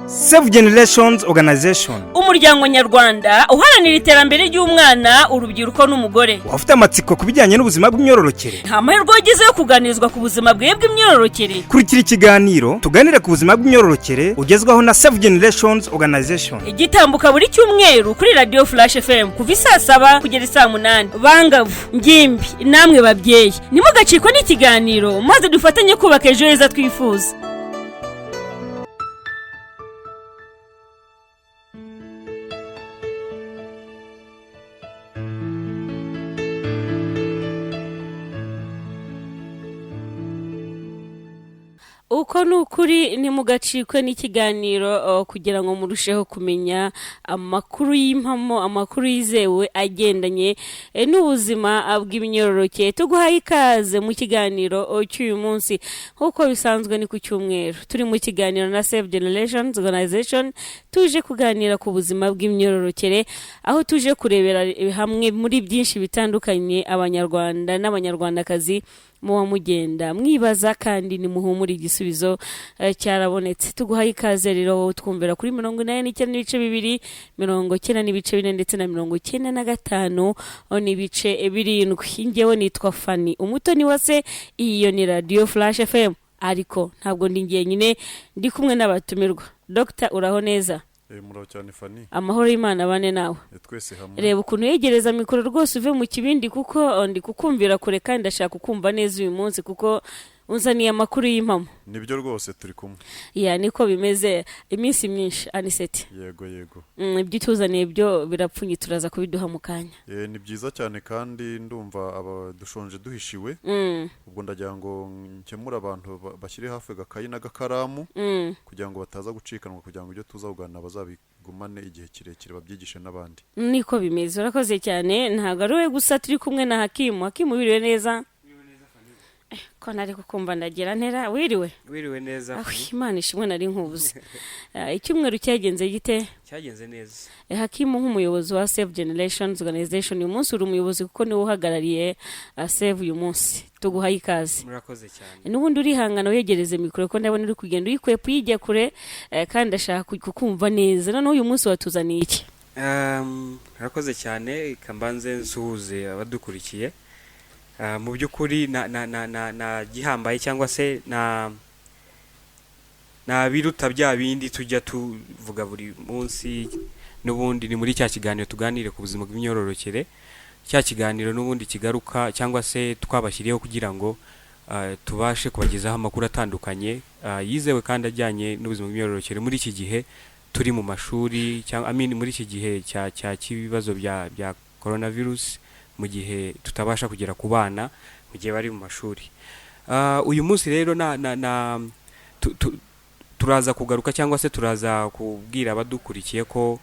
Save Generations Organization, umuryango nyarwanda uharanira iterambere ry'umwana, urubyiruko n'umugore. Waba ufite amatsiko ku bijyanye n'ubuzima bw'imyororokere? Nta mahirwe wagize yo kuganirizwa ku buzima bwawe bw'imyororokere? Kurikira ikiganiro Tuganire ku buzima bw'imyororokere, ugezwaho na Save Generations Organization. Igitambuka buri cyumweru kuri Radiyo Flash FM kuva isaa 7 kugera isaa 8. Bangavu, ngimbi, namwe babyeyi, ntimugacikwe n'ikiganiro, maze dufatanye kubaka ejo heza twifuza. Uko ni ukuri, ntimugacikwe n'ikiganiro kugira ngo murusheho kumenya amakuru y'impamo, amakuru yizewe agendanye n'ubuzima bw'imyororokere. Tuguhaye ikaze mu kiganiro cy'uyu munsi. Nk'uko bisanzwe ni ku cyumweru, turi mu kiganiro na Save Generations Organization, tuje kuganira ku buzima bw'imyororokere, aho tuje kurebera hamwe muri byinshi bitandukanye Abanyarwanda n'Abanyarwandakazi muba mugenda mwibaza, kandi nimuhumure, igisubizo cyarabonetse. Tuguhaye ikaze rero wowe twumvira kuri 89.2, 90.4 ndetse na 95.7. Njyewe nitwa Fani Umutoni Wase, iyo ni Radiyo Flash FM, ariko ntabwo ndi njyenyine, ndi kumwe n'abatumirwa. Dr, uraho neza? Muraho cyane, Fani. Amahoro y'Imana bane nawe. Twese hamwe. Reba ukuntu yegereza mikoro rwose, uve mu kibindi, kuko ndi kukumvira kure kandi ndashaka kukumva neza uyu munsi, kuko unzaniye amakuru y'impamo. Nibyo rwose, turi kumwe. Ya, niko bimeze. Iminsi myinshi, Aniseti. Yego yego. Ibyo utuzaniye byo birapfunyitse, turaza kubiduha mu kanya. Ni byiza cyane, kandi ndumva aba dushonje duhishiwe. Ubwo ndagira ngo nkemure abantu bashyire hafi agakayi n'agakaramu kugira ngo bataza gucikanwa, kugira ngo ibyo tuza kuganira bazabigumane igihe kirekire, babyigishe n'abandi. Niko bimeze, urakoze cyane. Ntabwo ari we gusa, turi kumwe na Hakimu. Hakimu, wiriwe neza? Ko nari kukumva ndagira ntera, wiriwe? Wiriwe neza. Aho. Fani. Imana ishimwe, nari nkubuze. Icyumweru cyagenze gite? Cyagenze neza. Hakimu, nk'umuyobozi wa Save Generations Organization, uyu munsi uri umuyobozi kuko niwe uhagarariye Save uyu munsi, tuguhaye ikaze. Murakoze cyane. N'ubundi urihangana wegereze mikoro, ko ndabona uri kugenda uyikwepa uyijya kure, kandi ndashaka kukumva neza. Noneho uyu munsi watuzaniye iki? Murakoze cyane. Reka mbanze nsuhuze abadukurikiye. Mu by'ukuri na gihambaye cyangwa se na biruta bya bindi tujya tuvuga buri munsi, n'ubundi ni muri cya kiganiro Tuganire ku buzima bw'imyororokere, cya kiganiro n'ubundi kigaruka cyangwa se twabashyiriyeho kugira ngo tubashe kubagezaho amakuru atandukanye yizewe kandi ajyanye n'ubuzima bw'imyororokere muri iki gihe turi mu mashuri, cyangwa I mean, muri iki gihe cya cy'ibibazo bya coronavirus, mu gihe tutabasha kugera ku bana mu gihe bari mu mashuri. Uyu munsi rero na turaza kugaruka cyangwa se turaza kubwira abadukurikiye ko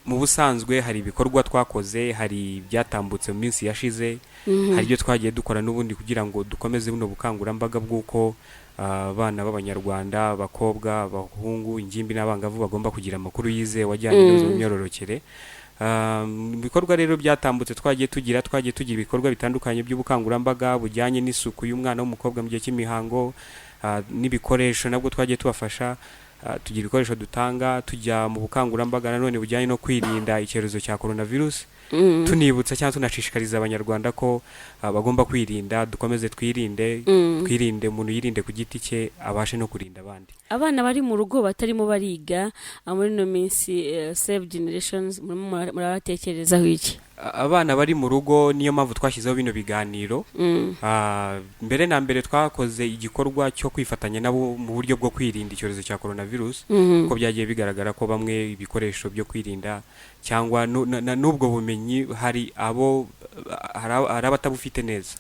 mu busanzwe hari ibikorwa twakoze, hari ibyatambutse mu minsi yashize, hari ibyo twagiye dukora n'ubundi kugira ngo dukomeze buno bukangurambaga bw'uko abana b'Abanyarwanda, abakobwa, abahungu, ingimbi n'abangavu bagomba kugira amakuru yizewe ajyanye n'ubuzima bw'imyororokere. Mu bikorwa rero byatambutse twagiye tugira ibikorwa bitandukanye by'ubukangurambaga bujyanye n'isuku y'umwana w'umukobwa mu gihe cy'imihango, n'ibikoresho nabwo twagiye tubafasha, tugira ibikoresho dutanga, tujya mu bukangurambaga nanone bujyanye no kwirinda icyorezo cya coronavirus, tunibutsa cyangwa tunashishikariza Abanyarwanda ko bagomba kwirinda. Dukomeze twirinde, twirinde, umuntu yirinde ku giti cye, abashe no kurinda abandi. Abana bari mu rugo batarimo bariga muri ino minsi, Save Generations murimo murabatekerezaho iki? Abana bari mu rugo, niyo mpamvu twashyizeho bino biganiro. Mbere na mbere twakoze igikorwa cyo kwifatanya nabo mu buryo bwo kwirinda icyorezo cya coronavirus, kuko byagiye bigaragara ko bamwe ibikoresho byo kwirinda cyangwa n'ubwo bumenyi hari abatabufite neza.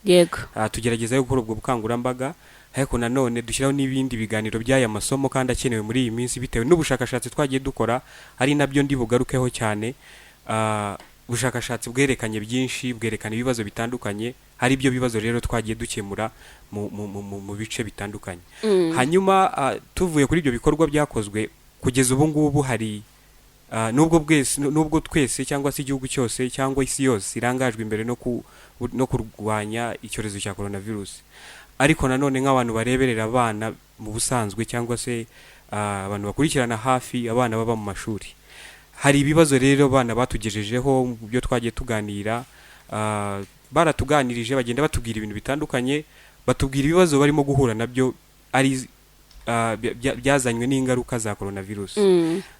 Tugerageza gukora ubwo bukangurambaga, ariko nanone dushyiraho n'ibindi biganiro by'aya masomo kandi akenewe muri iyi minsi bitewe n'ubushakashatsi twagiye dukora, ari nabyo ndi bugarukeho cyane. Ubushakashatsi bwerekanye byinshi, bwerekana ibibazo bitandukanye. Hari ibyo bibazo rero twagiye dukemura mu bice bitandukanye. Hanyuma tuvuye kuri ibyo bikorwa byakozwe kugeza ubu ngubu, hari nubwo twese cyangwa se igihugu cyose cyangwa isi yose irangajwe imbere no kurwanya icyorezo cya coronavirus, ariko nanone nk'abantu bareberera abana mu busanzwe cyangwa se abantu bakurikirana hafi abana baba mu mashuri. Hari ibibazo rero abana batugejejeho mu byo twagiye tuganira, baratuganirije, bagenda batubwira ibintu bitandukanye, batubwira ibibazo barimo guhura nabyo ari byazanywe n'ingaruka za coronavirus.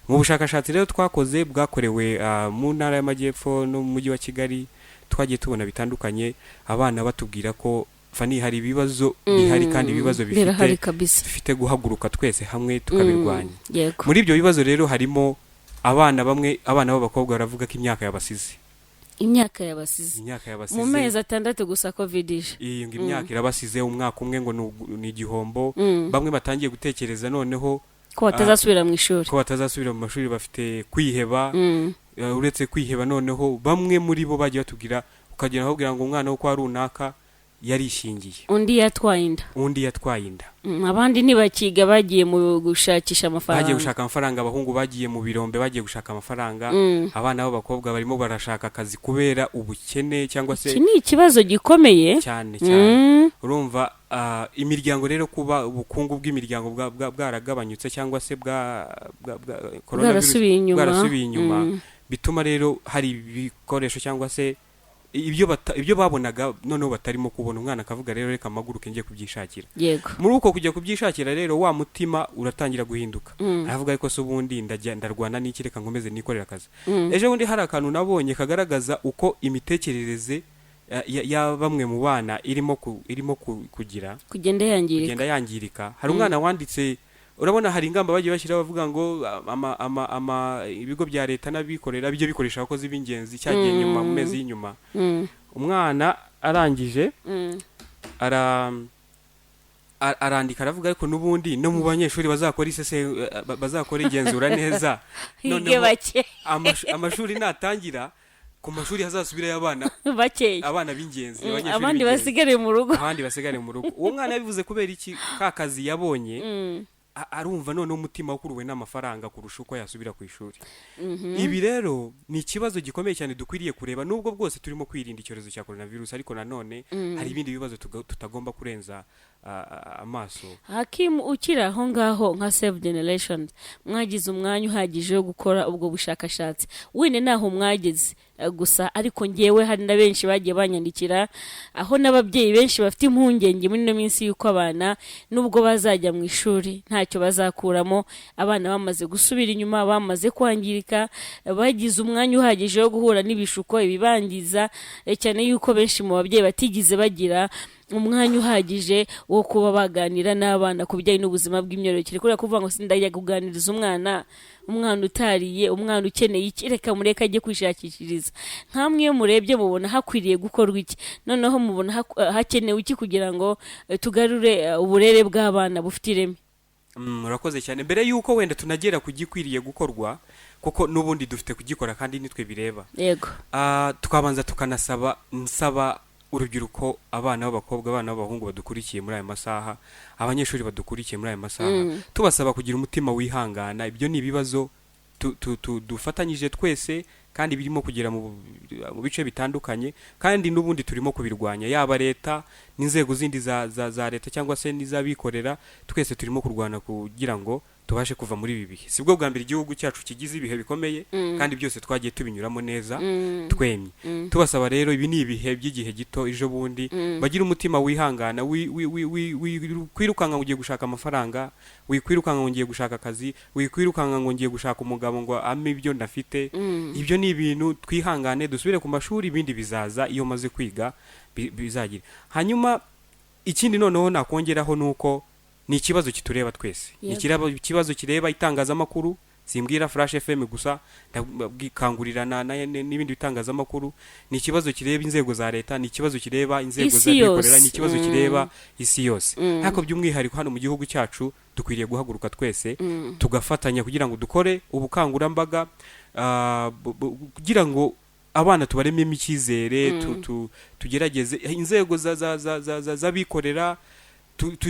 Mu bushakashatsi rero twakoze bwakorewe mu Ntara y'Amajyepfo no mu Mujyi wa Kigali, twagiye tubona bitandukanye, abana batubwira ko fani hari ibibazo bihari kandi ibibazo Birahari bifite kabisa. bifite guhaguruka twese hamwe tukabirwanya. Yego. Muri ibyo bibazo rero harimo abana bamwe, abana b'abakobwa baravuga ko imyaka yabasize. Imyaka yabasize. Imyaka yabasize. Mu mezi 6 gusa COVID ije. Iyi ngo imyaka irabasize, umwaka umwe ngo ni igihombo. Bamwe batangiye gutekereza noneho ko batazasubira mu ishuri. Ko batazasubira mu mashuri, bafite kwiheba. Uretse kwiheba, noneho bamwe muri bo bagiye batubwira, ukagenda bakubwira ngo umwana wo kwa runaka yarishingiye, undi yatwaye inda, undi yatwaye inda. Abandi ntibakiga, bagiye mu gushakisha amafaranga. Bagiye gushaka amafaranga, abahungu bagiye mu birombe, bagiye gushaka amafaranga. Abana b'abakobwa barimo barashaka akazi kubera ubukene cyangwa se Iki ni ikibazo gikomeye. Cyane cyane. Urumva imiryango rero, kuba ubukungu bw'imiryango bwaragabanyutse cyangwa se bwa coronavirus Bwarasubiye inyuma. bwarasubiye inyuma, bituma rero hari ibikoresho cyangwa se ibyo babonaga noneho batarimo kubona. Umwana akavuga rero reka mpaguruke njye kubyishakira. Muri uko kujya kubyishakira rero, wa mutima uratangira guhinduka. Aravuga ariko se ubundi ndajya ndarwana n'iki? Reka nkomeze nikorera akazi. Ejo bundi hari akantu nabonye kagaragaza uko imitekerereze ya bamwe mu bana irimo kugira kugenda yangirika. Kugenda yangirika. Hari umwana wanditse, urabona hari ingamba bagiye bashyiraho bavuga ngo ama ibigo bya leta n'abikorera bijye bikoresha abakozi b'ingenzi cyagiye nyuma mu mezi y'inyuma. Umwana arangije arandika, aravuga ariko n'ubundi no mu banyeshuri bazakora bazakora igenzura neza, hige noneho bake. Amashuri natangira, ku mashuri hazasubirayo abana bakeya, abana b'ingenzi, abanyeshuri abandi b'ingenzi. basigare mu rugo. Abandi basigare mu rugo. Uwo mwana yabivuze kubera iki? Ka kazi yabonye, arumva noneho umutima wakuruwe n'amafaranga kurusha uko yasubira ku ishuri. Ibi rero ni ikibazo gikomeye cyane dukwiriye kureba, nubwo bwose turimo kwirinda icyorezo cya coronavirus, ariko nanone hari ibindi bibazo tutagomba kurenza amaso. Hakimu, ukiri aho ngaho, nka Save Generation mwagize umwanya uhagije wo gukora ubwo bushakashatsi, wenda ntaho mwageze gusa, ariko ngewe hari na benshi bagiye banyandikira, aho n'ababyeyi benshi bafite impungenge muri ino minsi y'uko abana nubwo bazajya mu ishuri ntacyo bazakuramo. Abana bamaze gusubira inyuma, bamaze kwangirika, bagize umwanya uhagije wo guhura n'ibishuko, ibibangiza, cyane yuko benshi mu babyeyi batigeze bagira umwanya uhagije wo kuba baganira n'abana ku bijyanye n'ubuzima bw'imyororokere, kubera kuvuga ngo sindajya kuganiriza umwana, umwana utariye, umwana ukeneye iki, reka mureke ajye kwishakishiriza. Nkamwe iyo murebye mubona hakwiriye gukorwa iki? Noneho mubona hakenewe iki kugira ngo tugarure uburere bw'abana bufite ireme? Murakoze cyane. Mbere y'uko wenda tunagera ku gikwiriye gukorwa, kuko n'ubundi dufite kugikora kandi nitwe bireba, twabanza tukanasaba, nsaba urubyiruko, abana b'abakobwa, abana b'abahungu badukurikiye muri aya masaha, abanyeshuri badukurikiye muri aya masaha, tubasaba kugira umutima wihangana. Ibyo ni ibibazo dufatanyije twese kandi birimo kugera mu bice bitandukanye, kandi n'ubundi turimo kubirwanya, yaba leta n'inzego zindi za leta cyangwa se n'iz'abikorera, twese turimo kurwana kugira ngo tubashe kuva muri ibi bihe. Sibwo bwa mbere igihugu cyacu kigize ibihe bikomeye, kandi byose twagiye tubinyuramo neza twemye. Tubasaba rero, ibi ni ibihe by'igihe gito, ejo bundi bagira umutima wihangana, wikwirukanka ngo ugiye gushaka amafaranga, wikwirukanka ngo ngiye gushaka akazi, wikwirukanka ngo ngiye gushaka umugabo ngo ampe ibyo ndafite. Ibyo ni ibintu twihangane, dusubire ku mashuri, ibindi bizaza iyo umaze kwiga bizagira. Hanyuma ikindi noneho nakongeraho ni uko ni ikibazo kitureba twese, ni ikibazo kireba itangazamakuru. Simbwira Flash FM gusa, ndakangurira n'ibindi bitangazamakuru. Ni ikibazo kireba inzego za leta, ni ikibazo kireba inzego Isi z'abikorera, yose. ni ikibazo kireba isi yose. Ariko by'umwihariko hano mu gihugu cyacu dukwiriye guhaguruka twese tugafatanya kugira ngo dukore ubukangurambaga, kugira ngo abana tubarememo icyizere, tugerageze inzego z'abikorera,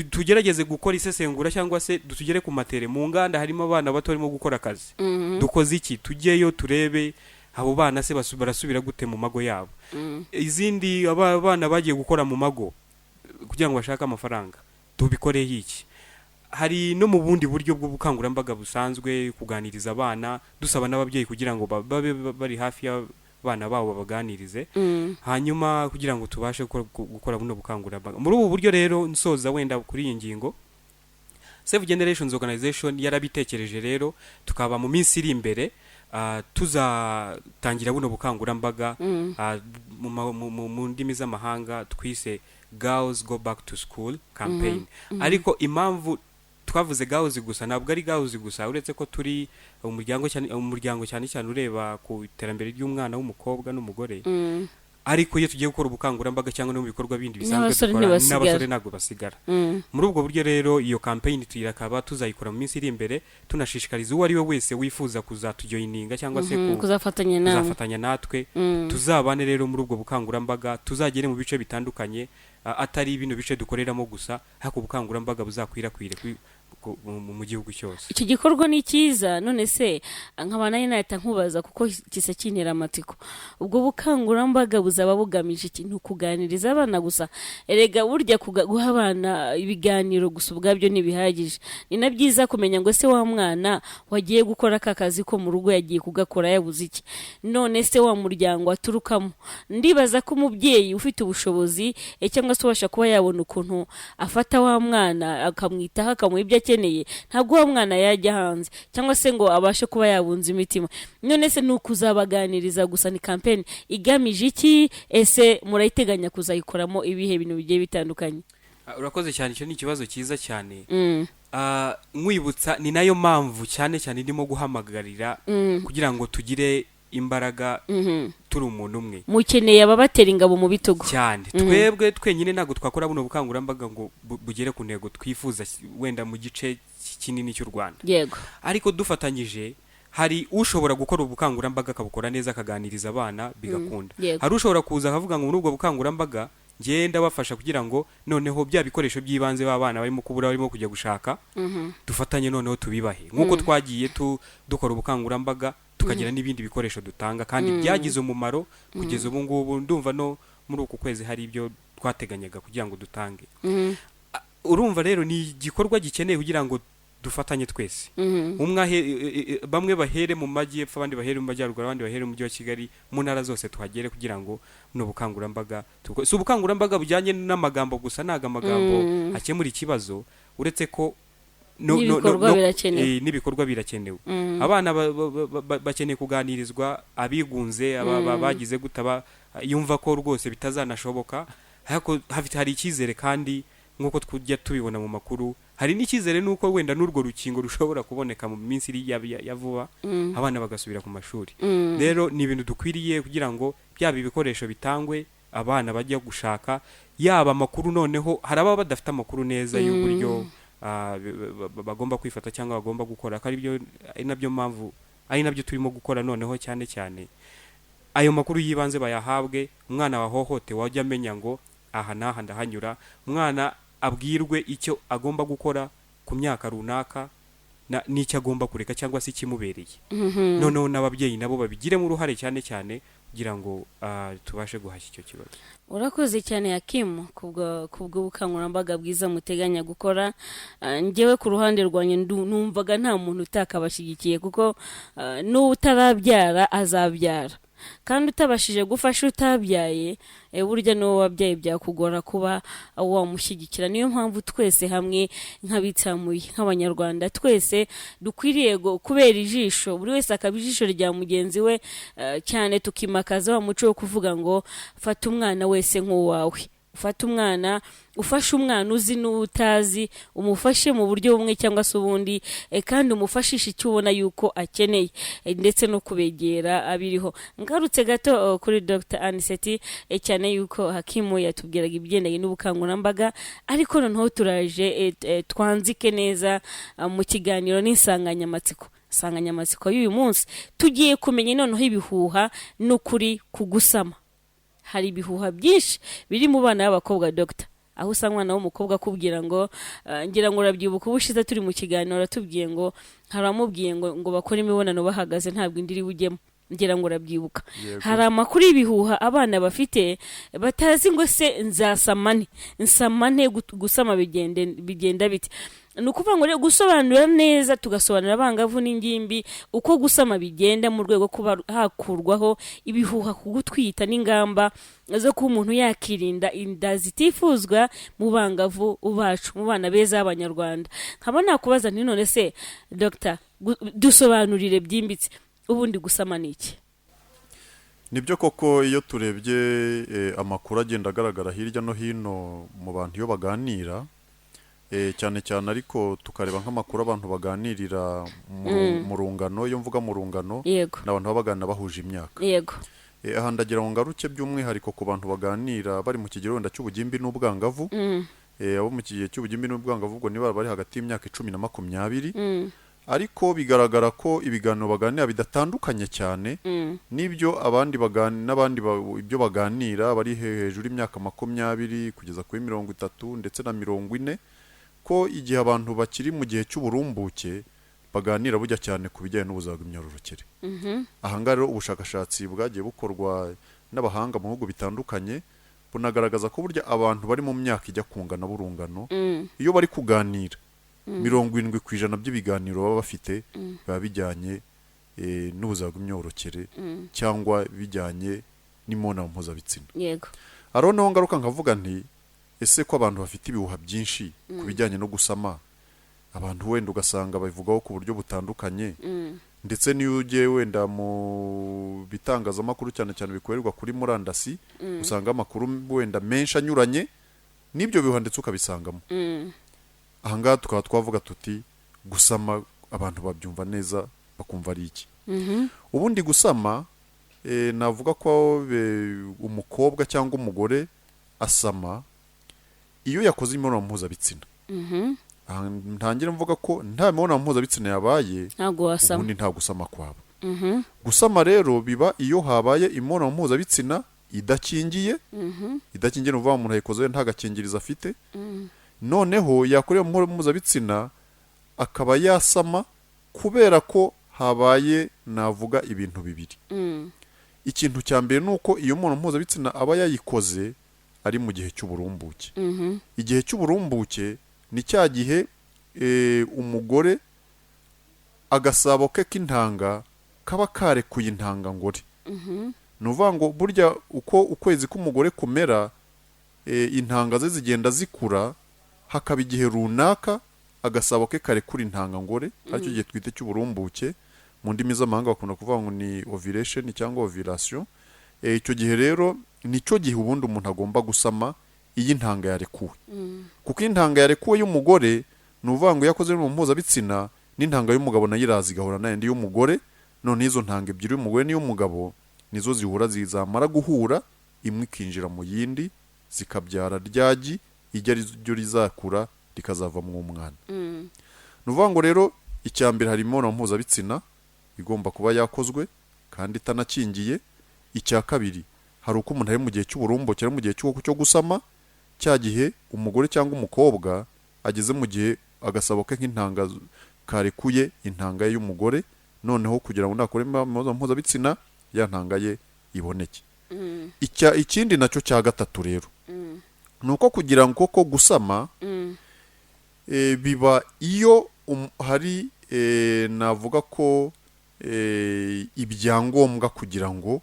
tugerageze gukora isesengura cyangwa se tugere ku matere mu nganda, harimo abana bato barimo gukora akazi. Dukoze iki? Tujyeyo turebe abo bana se barasubira gute mu mago yabo. Izindi abana bagiye gukora mu mago kugira ngo bashake amafaranga, tubikoreho iki? Hari no mu bundi buryo bw'ubukangurambaga busanzwe, kuganiriza abana, dusaba n'ababyeyi kugira ngo babe bari hafi y'abana babo babaganirize, hanyuma kugira ngo tubashe gukora buno bukangurambaga muri ubu buryo. Rero nsoza wenda kuri iyi ngingo, Save Generations Organization yarabitekereje rero, tukaba mu minsi iri imbere tuzatangira buno bukangurambaga mu ndimi z'amahanga twise Girls Go Back to School campaign. Ariko impamvu twavuze girls gusa, ntabwo ari girls gusa, uretse ko turi umuryango cyane cyane ureba ku iterambere ry'umwana w'umukobwa n'umugore, ariko iyo tugiye gukora ubukangurambaga cyangwa no mu bikorwa bindi bisanzwe N'abasore dukora, ntibasigara. n'abasore ntabwo basigara. Muri ubwo buryo rero, iyo campaign tuyakaba tuzayikora mu minsi iri imbere, tunashishikariza uwo ari we wese wifuza kuzatujoininga cyangwa se kuzafatanya namwe. Kuzafatanya natwe. Tuzabane rero muri ubwo bukangurambaga, tuzagere mu bice bitandukanye, atari bino bice dukoreramo gusa, ariko ubukangurambaga buzakwirakwire mu gihugu cyose. Icyo gikorwa ni cyiza. None se nkaba nayo nahita nkubaza, kuko kisa kintera amatsiko, ubwo bukangurambaga buzaba bugamije ikintu kuganiriza abana gusa? Erega burya guha abana ibiganiro gusa ubwabyo ntibihagije. Ni na byiza kumenya ngo ese wa mwana wagiye gukora aka kazi ko mu rugo yagiye kugakora yabuze iki? None se wa muryango aturukamo? Ndibaza ko umubyeyi ufite ubushobozi cyangwa se ubasha kuba yabona ukuntu afata wa mwana akamwitaho, akamuha ibyo akeneye, ntabwo wa mwana yajya hanze cyangwa se ngo abashe kuba yabunza imitima. None se ni ukuzabaganiriza gusa? Ni kampeni igamije iki? Ese murayiteganya kuzayikoramo ibihe bintu bigiye bitandukanye? Urakoze cyane, icyo ni ikibazo cyiza cyane. Nkwibutsa, ni nayo mpamvu cyane cyane ndimo guhamagarira kugira ngo tugire imbaraga turi umuntu umwe. Mukeneye ababatera ingabo mu bitugu. Cyane. Twebwe twenyine ntabwo twakora buno bukangurambaga ngo bugere ku ntego twifuza wenda mu gice kinini cy'u Rwanda. Ariko dufatanyije, hari ushobora gukora ubukangurambaga akabukora neza, akaganiriza abana bigakunda. Hari ushobora kuza akavuga ngo muri ubwo bukangurambaga ngenda bafasha kugira ngo noneho bya bikoresho by'ibanze b'abana barimo kubura, barimo kujya gushaka, dufatanye noneho tubibahe, nk'uko twagiye dukora ubukangurambaga tukagira n'ibindi bikoresho dutanga kandi byagize umumaro kugeza ubu ngubu. Ndumva no muri uku kwezi hari ibyo twateganyaga kugira ngo dutange. Urumva rero ni igikorwa gikeneye kugira ngo dufatanye twese. Umwe bamwe bahere mu majyepfo, abandi bahere mu majyaruguru, abandi bahere mu mujyi wa Kigali, mu ntara zose tuhagere kugira ngo buno bukangurambaga si ubukangurambaga bujyanye n'amagambo gusa. Ntabwo amagambo akemura ikibazo, uretse ko N'ibikorwa birakenewe. N'ibikorwa birakenewe. Abana bakeneye kuganirizwa, abigunze, bagize gute, yumva ko rwose bitazanashoboka, ariko hari icyizere, kandi nk'uko tujya tubibona mu makuru, hari n'icyizere n'uko wenda n'urwo rukingo rushobora kuboneka mu minsi iri ya vuba, abana bagasubira ku mashuri. Rero ni ibintu dukwiriye kugira ngo byaba ibikoresho bitangwe abana bajya gushaka, yaba amakuru. Noneho hari ababa badafite amakuru neza y'uburyo bagomba kwifata cyangwa bagomba gukora, ko ari byo, ari nabyo mpamvu ari nabyo turimo gukora. Noneho cyane cyane ayo makuru y'ibanze bayahabwe. Umwana wahohotewe wajya amenya ngo aha n'aha ndahanyura. Umwana abwirwe icyo agomba gukora ku myaka runaka n'icyo agomba kureka cyangwa se ikimubereye. Noneho n'ababyeyi nabo babigiremo uruhare cyane cyane kugira ngo tubashe guhashya icyo kibazo. Urakoze cyane Hakimu kubwo bukangurambaga bwiza muteganya gukora. Njyewe ku ruhande rwanjye numvaga nta muntu utakabashyigikiye, kuko n'utarabyara azabyara, kandi utabashije gufasha utabyaye, burya n'uwo wabyaye byakugora kuba wamushyigikira. Niyo mpamvu twese hamwe nk'abitsamuye, nk'Abanyarwanda twese dukwiriye kubera ijisho, buri wese akaba ijisho rya mugenzi we, cyane tukimakaza wa muco wo kuvuga ngo fata umwana wese nk'uwawe. Ufate umwana, ufashe umwana uzi n'utazi, umufashe mu buryo bumwe cyangwa se ubundi, kandi umufashishe icyo ubona yuko akeneye, ndetse no kubegera abiriho. Ngarutse gato kuri Dr Aniseti, cyane yuko Hakimu yatubwiraga ibigendanye n'ubukangurambaga, ariko noneho turaje twanzike neza mu kiganiro n'insanganyamatsiko. Insanganyamatsiko y'uyu munsi, tugiye kumenya noneho ibihuha n'ukuri ku gusama. Hari ibihuha byinshi biri mu bana b'abakobwa, dogita, aho usanga umwana w'umukobwa akubwira ngo ngira ngo urabyibuka ubushize turi mu kiganiro aratubwiye ngo hari abamubwiye ngo bakore imibonano bahagaze, ntabwo indi iri bujyemo. Ngira ngo urabyibuka. Yego. Hari amakuru y'ibihuha abana bafite batazi ngo se nzasama nte, nsama nte, gusama bigenda bite? Ni ukuvuga ngo rero gusobanura neza, tugasobanurira abangavu n'ingimbi uko gusama bigenda mu rwego kuba hakurwaho ibihuha ku gutwita n'ingamba zo kuba umuntu yakirinda inda zitifuzwa mu bangavu bacu, mu bana beza b'Abanyarwanda. Nkaba nakubaza nti: none se dogita, dusobanurire byimbitse, ubundi gusama ni iki? Nibyo koko, iyo turebye amakuru agenda agaragara hirya no hino mu bantu iyo baganira, cyane cyane ariko tukareba nk'amakuru abantu baganirira mu rungano. Iyo mvuga mu rungano, ni abantu baba baganira bahuje imyaka. Aha ndagira ngo ngaruke by'umwihariko ku bantu baganira bari mu kigero wenda cy'ubugimbi n'ubwangavu. Abo mu kigero cy'ubugimbi n'ubwangavu, ubwo niba bari hagati y'imyaka 10 na 20, ariko bigaragara ko ibiganiro baganira bidatandukanye cyane n'ibyo abandi bagani n'abandi ibyo baganira bari hejuru y'imyaka 20 kugeza kuri 30 ndetse na 40, ko igihe abantu bakiri mu gihe cy'uburumbuke baganira bujya cyane ku bijyanye n'ubuzima bw'imyororokere. Aha ngaha rero ubushakashatsi bwagiye bukorwa n'abahanga mu bihugu bitandukanye bunagaragaza ko burya abantu bari mu myaka ijya kungana burungano, iyo bari kuganira, 70% by'ibiganiro baba bafite biba bijyanye n'ubuzima bw'imyororokere cyangwa bijyanye n'imibonano mpuzabitsina. Hariho naho ngaruka nkavuga nti: ese ko abantu bafite ibihuha byinshi ku bijyanye no gusama, abantu wenda ugasanga babivugaho ku buryo butandukanye, ndetse n'iyo ugiye wenda mu bitangazamakuru, cyane cyane bikorerwa kuri murandasi, usanga amakuru wenda menshi anyuranye n'ibyo bihuha ndetse ukabisangamo. Aha ngaha tukaba twavuga tuti: gusama abantu babyumva neza, bakumva ari iki? Ubundi gusama, navuga ko umukobwa cyangwa umugore asama iyo yakoze imibonano mpuzabitsina. Aha ntangira mvuga ko nta mibonano mpuzabitsina yabaye, ntabwo wasama. Ubundi nta gusama kwaba. Gusama rero biba iyo habaye imibonano mpuzabitsina idakingiye. Idakingiye ni ukuvuga ngo umuntu ayikoze nta gakingirizo afite, noneho yakorera imibonano mpuzabitsina akaba yasama kubera ko habaye, navuga, ibintu bibiri. Ikintu cya mbere ni uko iyo mibonano mpuzabitsina aba yayikoze ari mu gihe cy'uburumbuke. Igihe cy'uburumbuke ni cya gihe umugore agasabo ke k'intanga kaba karekuye intangangore. Ni ukuvuga ngo burya uko ukwezi k'umugore kumera, intanga ze zigenda zikura, hakaba igihe runaka agasabo ke karekura intangangore, aricyo gihe twita cy'uburumbuke. Mu ndimi z'amahanga bakunda kuvuga ngo ni ovulation cyangwa ovulation. Icyo gihe rero nicyo gihe ubundi umuntu agomba gusama iyo intanga yarekuwe, kuko intanga yarekuwe y'umugore, ni ukuvuga ngo iyo akoze imibonano mpuzabitsina, n'intanga y'umugabo nayo iraza igahura n'ayandi y'umugore. None izo ntanga ebyiri, y'umugore n'iy'umugabo, nizo zihura, zizamara guhura imwe ikinjira mu yindi, zikabyara ryagi ijya ryo rizakura rikazavamo umwana. Ni ukuvuga ngo rero icya mbere hari imibonano mpuzabitsina igomba kuba yakozwe kandi itanakingiye. Icya kabiri, hari uko umuntu ari mu gihe cy'uburumbuke, ari mu gihe cyo gusama, cya gihe umugore cyangwa umukobwa ageze mu gihe agasabo ke nk'intanga karekuye intanga ye y'umugore, noneho kugira ngo nakore imibonano mpuzabitsina ya ntanga ye iboneke. Ikindi nacyo cya gatatu rero ni uko kugira ngo koko gusama biba iyo hari navuga ko ibyangombwa kugira ngo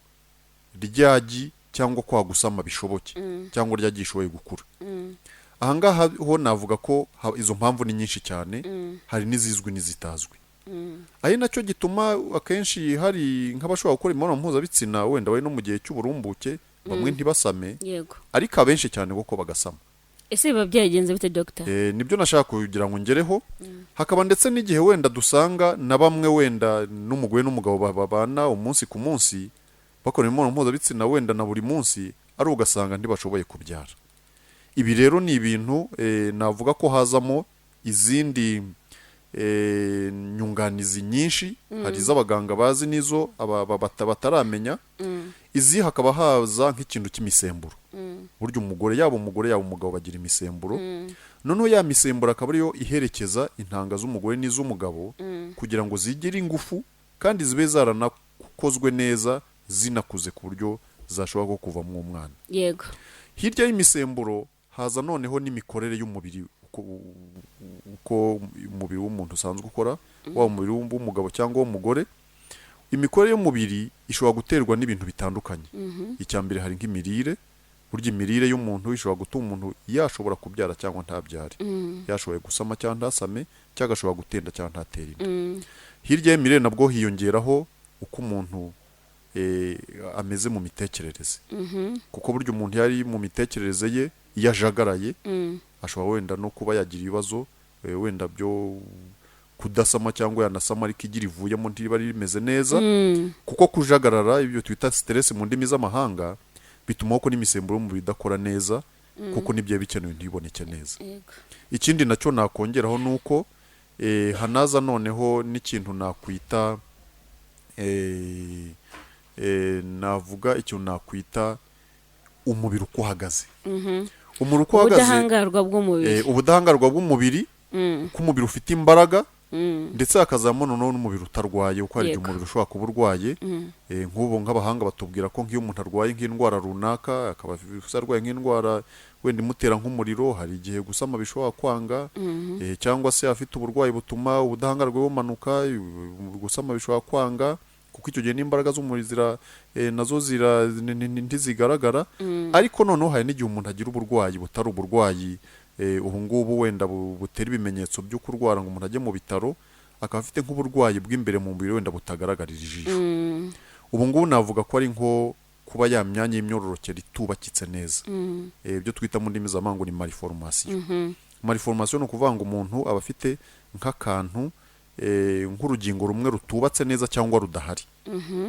ryagi cyangwa kwa gusama bishoboke, cyangwa ryagi rishoboye gukura. Aha ngaha ho navuga ko izo mpamvu ni nyinshi cyane, hari n'izizwi n'izitazwi, ari nacyo gituma akenshi hari nk'abashobora gukora imibonano mpuzabitsina wenda bari no mu gihe cy'uburumbuke, bamwe ntibasame, ariko abenshi cyane koko bagasama. Ese biba byagenze bite, dogita? Nibyo nashaka kugira ngo ngereho. Hakaba ndetse n'igihe wenda dusanga na bamwe wenda n'umugore n'umugabo babana umunsi ku munsi, bakora imibonano mpuzabitsina wenda na buri munsi, ari ugasanga ntibashoboye kubyara. Ibi rero ni ibintu navuga ko hazamo izindi nyunganizi nyinshi. Hari iz'abaganga bazi n'izo bataramenya. Izi hakaba haza nk'ikintu cy'imisemburo. Burya umugore, yaba umugore yaba umugabo, bagira imisemburo. Noneho ya misemburo akaba ariyo iherekeza intanga z'umugore n'iz'umugabo kugira ngo zigire ingufu kandi zibe zaranakozwe neza, zinakuze ku buryo zashobora ko kuvamo umwana. Hirya y'imisemburo haza noneho n'imikorere y'umubiri. uko umubiri w'umuntu usanzwe ukora, waba umubiri w'umugabo cyangwa w'umugore. Imikorere y'umubiri ishobora guterwa n'ibintu bitandukanye. Icya mbere, hari nk'imirire. Burya imirire y'umuntu ishobora gutuma umuntu yashobora kubyara cyangwa ntabyare, yashoboye gusama cyangwa ntasame, cyangwa agashobora gutenda cyangwa ntatere inda. Hirya y'imirire nabwo hiyongeraho uko umuntu ameze mu mitekerereze, kuko burya umuntu yari mu mitekerereze ye, iyo ajagaraye, ashobora wenda no kuba yagira ibibazo wenda byo kudasama, cyangwa yanasama ariko igi rivuyemo ntiriba rimeze neza, kuko kujagarara, ibyo twita stress mu ndimi z'amahanga, bituma ko n'imisemburo y'umubiri idakora neza, kuko n'ibyo bikenewe ntiboneke neza. Ikindi nacyo nakongeraho ni uko hanaza noneho n'ikintu nakwita navuga ikintu nakwita umubiri uko uhagaze. Umubiri uko uhagaze, ubudahangarwa bw'umubiri. Ubudahangarwa bw'umubiri, uko umubiri ufite imbaraga, ndetse hakazamo noneho n'umubiri utarwaye, kuko hari igihe umubiri ushobora kuba urwaye. Nk'ubu nk'abahanga batubwira ko nk'iyo umuntu arwaye nk'indwara runaka, akaba arwaye nk'indwara wenda imutera nk'umuriro, hari igihe gusama bishobora kwanga, cyangwa se afite uburwayi butuma ubudahangarwa bumanuka, gusama bishobora kwanga, kuko icyo gihe n'imbaraga z'umubiri zira nazo zira ntizigaragara. Ariko noneho hari n'igihe umuntu agira uburwayi butari uburwayi ubu ngubu wenda butera ibimenyetso byo kurwara ngo umuntu ajye mu bitaro, akaba afite nk'uburwayi bw'imbere mu mubiri wenda butagaragarira ijisho. Ubu ngubu navuga ko ari nko kuba ya myanya y'imyororokere itubakitse neza, ibyo twita mu ndimi z'amahanga ngo ni malformation. Malformation ni ukuvuga ngo umuntu aba afite nk'akantu, nk'urugingo rumwe rutubatse neza cyangwa rudahari.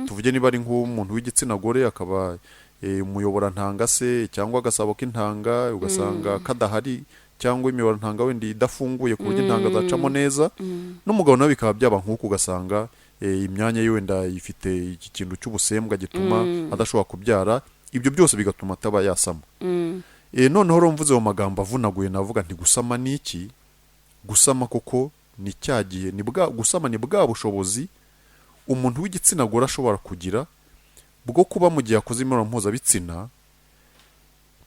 Tuvuge niba ari nk'umuntu w'igitsina gore, akaba umuyoborantanga se cyangwa agasabo k'intanga ugasanga kadahari, cyangwa imiyoborantanga wenda idafunguye ku buryo intanga zacamo neza. N'umugabo nawe bikaba byaba nk'uko, ugasanga imyanya ye wenda ifite iki kintu cy'ubusembwa gituma adashobora kubyara, ibyo byose bigatuma ataba yasama. Noneho rero mvuze mu magambo avunaguye, navuga nti gusama ni iki? Gusama koko ni cya gihe, ni bwa gusama ni bwa bushobozi umuntu w'igitsina gore ashobora kugira bwo kuba mu gihe akoze imibonano mpuzabitsina,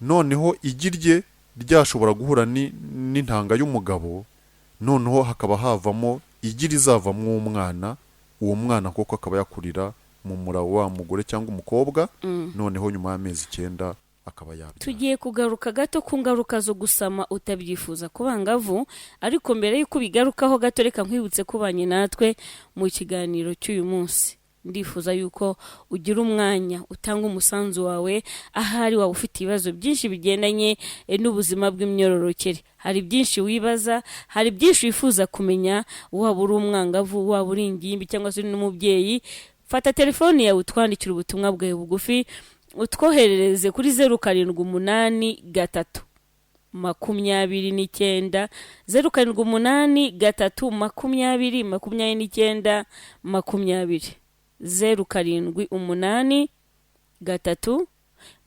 noneho igi rye ryashobora guhura n'intanga y'umugabo, noneho hakaba havamo igi rizavamo umwana. Uwo mwana koko akaba yakurira mu mura wa mugore cyangwa umukobwa, noneho nyuma y'amezi 9 akaba yabyara. Tugiye kugaruka gato ku ngaruka zo gusama utabyifuza ku bangavu, ariko mbere y'uko ubigarukaho gato, reka nkwibutse kubanye natwe mu kiganiro cy'uyu munsi. Ndifuza yuko ugira umwanya utanga umusanzu wawe. Ahari waba ufite ibibazo byinshi bigendanye n'ubuzima bw'imyororokere, hari byinshi wibaza, hari byinshi wifuza kumenya, waba uri umwangavu, waba uri ingimbi, cyangwa se uri n'umubyeyi, fata telefoni yawe utwandikire ubutumwa bwawe bugufi, utwoherereze kuri 0783 29, 0783 20 29 20, 0783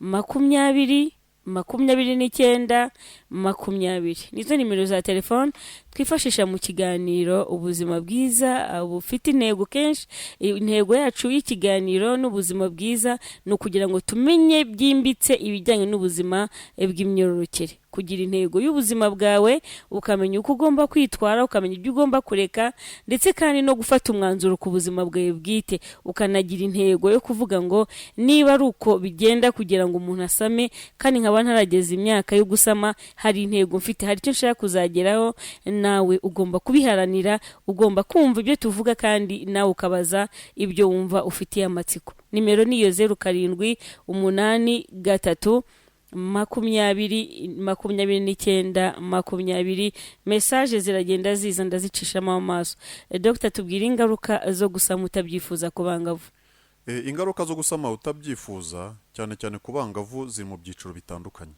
20 29 20. Nizo nimero za telefone twifashisha mu kiganiro Ubuzima Bwiza bufite intego. Kenshi intego yacu y'ikiganiro n'ubuzima bwiza ni ukugira ngo tumenye byimbitse ibijyanye n'ubuzima bw'imyororokere. Kugira intego y'ubuzima bwawe, ukamenya uko ugomba kwitwara, ukamenya ibyo ugomba kureka, ndetse kandi no gufata umwanzuro ku buzima bwawe bwite, ukanagira intego yo kuvuga ngo niba ari uko bigenda kugira ngo umuntu asame, kandi nkaba ntarageza imyaka yo gusama, hari intego mfite, hari icyo nshaka kuzageraho. Nawe ugomba kubiharanira, ugomba kumva ibyo tuvuga kandi nawe ukabaza ibyo wumva ufitiye amatsiko. Nimero ni iyo, 0783 20 29 20. Message ziragenda ziza, ndazicishamo amaso. Dr, tubwire ingaruka zo gusama utabyifuza ku bangavu. Ingaruka zo gusama utabyifuza, cyane cyane ku bangavu, ziri mu byiciro bitandukanye.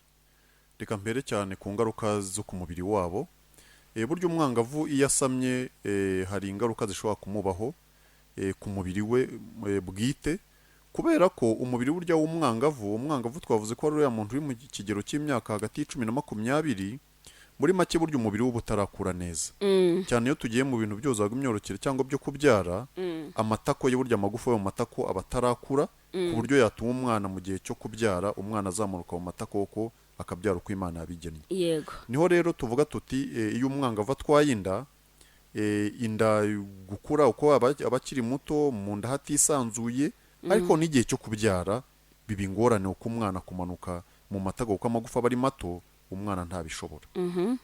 Reka mpere cyane ku ngaruka zo ku mubiri wabo. Burya umwangavu iyo asamye, hari ingaruka zishobora kumubaho ku mubiri we bwite, kubera ko umubiri burya w'umwangavu, umwangavu twavuze ko ari uriya muntu uri mu kigero cy'imyaka hagati y'icumi na makumyabiri, muri make burya umubiri we uba utarakura neza cyane. Iyo tugiye mu bintu byose imyororokere cyangwa byo kubyara, amatako ye, burya amagufa yo mu matako aba atarakura ku buryo yatuma umwana mu gihe cyo kubyara, umwana azamuka mu matako ko akabyara uko Imana yabigennye. Niho rero tuvuga tuti iyo umwangavu atwaye inda, inda gukura uko aba akiri muto, mu nda hatisanzuye, ariko n'igihe cyo kubyara biba ingorane, uko umwana kumanuka mu matako, kuko amagufa aba ari mato, umwana ntabishobora.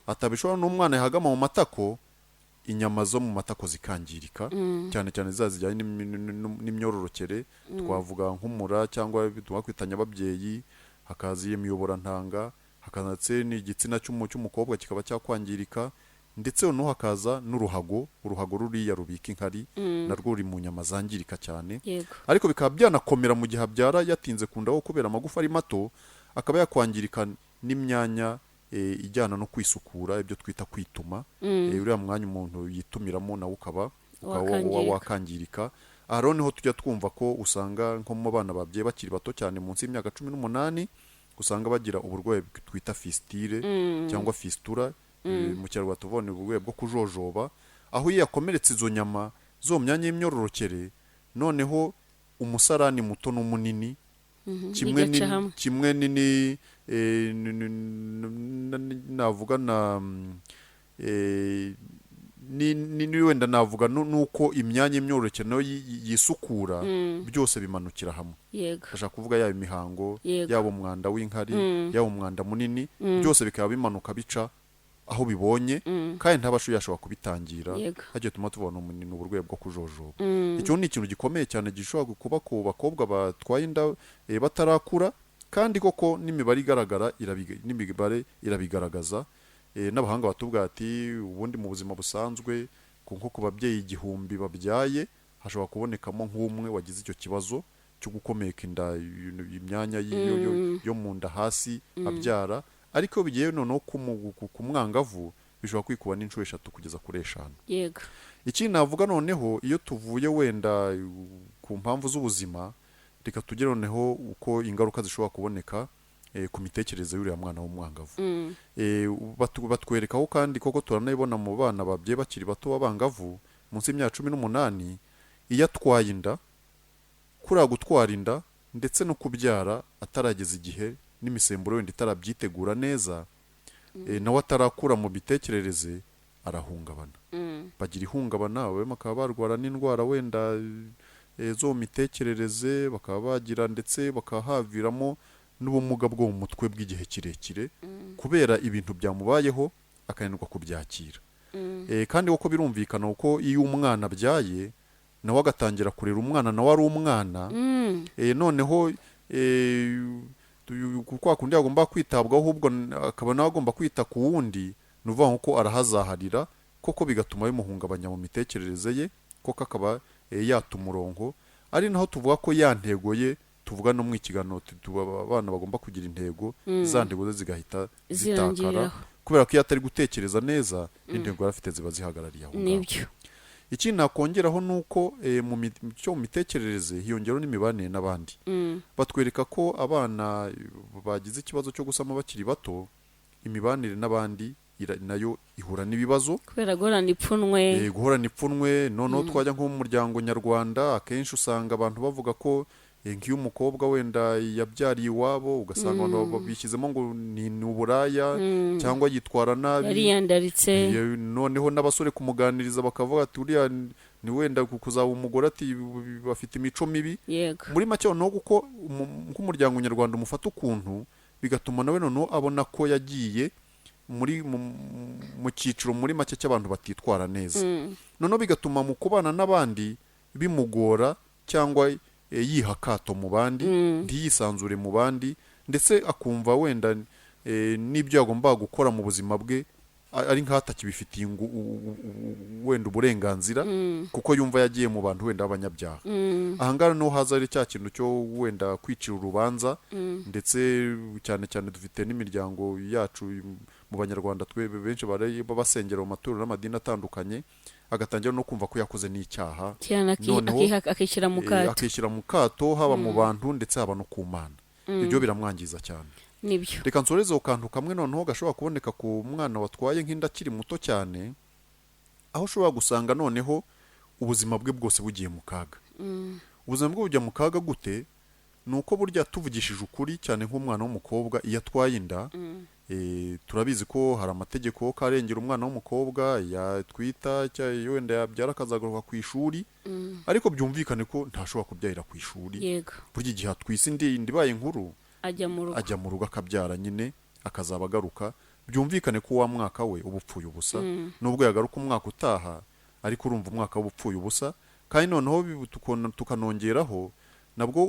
Atabishobora, n'umwana yahagama mu matako, inyama zo mu matako zikangirika, cyane cyane za zijyanye n'imyororokere, twavuga nk'umura cyangwa twakwita nyababyeyi, hakaza imiyoborantanga, hakaza ndetse n'igitsina cy'umukobwa kikaba cyakwangirika, ndetse noneho hakaza n'uruhago. Uruhago ruriya rubika inkari narwo ruri mu nyama zangirika cyane. Ariko bikaba byanakomera mu gihe abyara yatinze ku nda, kubera amagufa ari mato, akaba yakwangirika n'imyanya ijyana no kwisukura, ibyo twita kwituma. Uriya mwanya umuntu yitumiramo nawo ukaba Wakangirika. wakangirika. Aha rero niho tujya twumva ko usanga nko mu bana babyeyi bakiri bato cyane, munsi y'imyaka 18, usanga bagira uburwayi twita fistule cyangwa fistula. Mu Kinyarwanda tuvuga ni uburwayi bwo kujojoba, aho iyo yakomeretse izo nyama zo mu myanya y'imyororokere, noneho umusarani muto n'umunini kimwe Bigaca hamwe. Kimwe ni navuga na ni wenda navuga nuko imyanya y'imyororokere nayo yisukura, byose bimanukira hamwe. Ndashaka kuvuga yaba imihango, yaba umwanda w'inkari, yaba umwanda munini, byose bikaba bimanuka bica aho bibonye, kandi ntabasha yashobora kubitangira. Hagiye tuma tubona ni uburwayi bwo kujojoba. Icyo ni ikintu gikomeye cyane gishobora kuba ku bakobwa batwaye inda batarakura, kandi koko n'imibare igaragara n'imibare irabigaragaza. N'abahanga batubwira ati ubundi mu buzima busanzwe nko ku babyeyi 1000 babyaye, hashobora kubonekamo nk'umwe wagize icyo kibazo cyo gukomeka inda, imyanya yo mu nda hasi abyara. Ariko iyo bigiye noneho ku mwangavu, bishobora kwikuba n'inshuro 3 kugeza kuri 5. Ikindi navuga noneho, iyo tuvuye wenda ku mpamvu z'ubuzima, reka tugere noneho uko ingaruka zishobora kuboneka ku mitekerereze y'uriya mwana w'umwangavu. Batwerekaho kandi koko turanabibona mu bana babyeyi bakiri bato b'abangavu munsi y'imyaka 18, iyo atwaye inda, kuriya gutwara inda ndetse no kubyara atarageza igihe, n'imisemburo wenda itarabyitegura neza, nawe atarakura mu mitekerereze, arahungabana. Bagira ihungabana, bamwe bakaba barwara n'indwara wenda zo mu mitekerereze, bakaba bagira ndetse bakahaviramo n'ubumuga bwo mu mutwe bw'igihe kirekire, kubera ibintu byamubayeho akananirwa kubyakira. Kandi koko birumvikana, kuko iyo umwana abyaye nawe agatangira kurera umwana, nawe ari umwana, noneho kwa kundi agomba kwitabwaho, ahubwo akaba nawe agomba kwita ku wundi, ni ukuvuga ngo ko arahazaharira koko, bigatuma bimuhungabanya mu mitekerereze ye, koko akaba yata umurongo. Ari naho tuvuga ko ya ntego ye tuvuga no mu ikiganiro, abana bagomba kugira intego, za ntego ze zigahita zitakara, Zirangiriraho. kubera ko iyo atari gutekereza neza, n'intego yari afite ziba zihagarariye aho ngaho. Ikindi nakongeraho ni uko cyo mu mitekerereze hiyongeraho n'imibanire n'abandi. Batwereka ko abana bagize ikibazo cyo gusama bakiri bato, imibanire n'abandi nayo ihura n'ibibazo. Kubera guhorana ipfunwe. Guhorana ipfunwe. Noneho twajya nko mu muryango nyarwanda, akenshi usanga abantu bavuga ko nk'iyo umukobwa wenda yabyariye iwabo, ugasanga abantu bishyizemo ngo ni uburaya cyangwa yitwara nabi, Yariyandaritse. Noneho n'abasore kumuganiriza bakavuga ati uriya ni wenda kuzaba umugore, ati bafite imico mibi. Muri make noneho kuko nk'umuryango nyarwanda umufata ukuntu, bigatuma nawe noneho abona ko yagiye muri mu cyiciro muri make cy'abantu batitwara neza. Noneho bigatuma mu kubana n'abandi bimugora, cyangwa yiha akato mu bandi, ntiyisanzure mu bandi, ndetse akumva wenda n'ibyo yagombaga gukora mu buzima bwe ari nk'aho atakibifitiye wenda uburenganzira, kuko yumva yagiye mu bantu wenda b'abanyabyaha. Aha ngaha niho haza ari cya kintu cyo wenda kwicira urubanza, ndetse cyane cyane dufite n'imiryango yacu mu Banyarwanda, twe benshi basengera mu matorero n'amadini atandukanye, agatangira no kumva ko yakoze n'icyaha. Cyane Noneho, akishyira mu kato. Akishyira mu kato, haba mu bantu ndetse haba no ku Mana. Ibyo biramwangiza cyane. Reka nsoreze ku kantu kamwe noneho gashobora kuboneka ku mwana watwaye nk'inda akiri muto cyane, aho ushobora gusanga noneho ubuzima bwe bwose bugiye mu kaga. Ubuzima bwe bujya mu kaga gute? Ni uko burya tuvugishije ukuri, cyane nk'umwana w'umukobwa iyo atwaye inda, turabizi ko hari amategeko ko arengera umwana w'umukobwa yatwita cyangwa wenda yabyara akazagaruka ku ishuri, ariko byumvikane ko ntashobora kubyarira ku ishuri. Burya igihe atwise indi inda ibaye inkuru, ajya mu rugo. Ajya mu rugo akabyara nyine, akazaba agaruka. Byumvikane ko wa mwaka we uba upfuye ubusa, nubwo yagaruka umwaka utaha, ariko urumva umwaka we upfuye ubusa. Kandi noneho tukanongeraho nabwo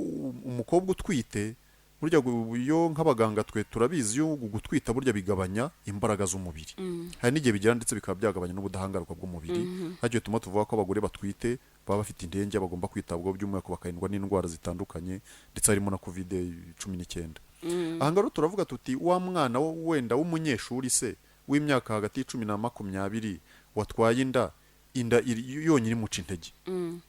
umukobwa utwite burya iyo nk'abaganga twe turabizi, iyo gutwita burya bigabanya imbaraga z'umubiri, hari n'igihe bigera ndetse bikaba byagabanya n'ubudahangarwa bw'umubiri. Aricyo gituma tuvuga ko abagore batwite baba bafite intege, bagomba kwitabwaho by'umwihariko, bakarindwa n'indwara zitandukanye, ndetse harimo na COVID-19. Aha ngaha rero turavuga tuti wa mwana wenda w'umunyeshuri se w'imyaka hagati ya 10 na 20 watwaye inda, inda yonyine imuca intege,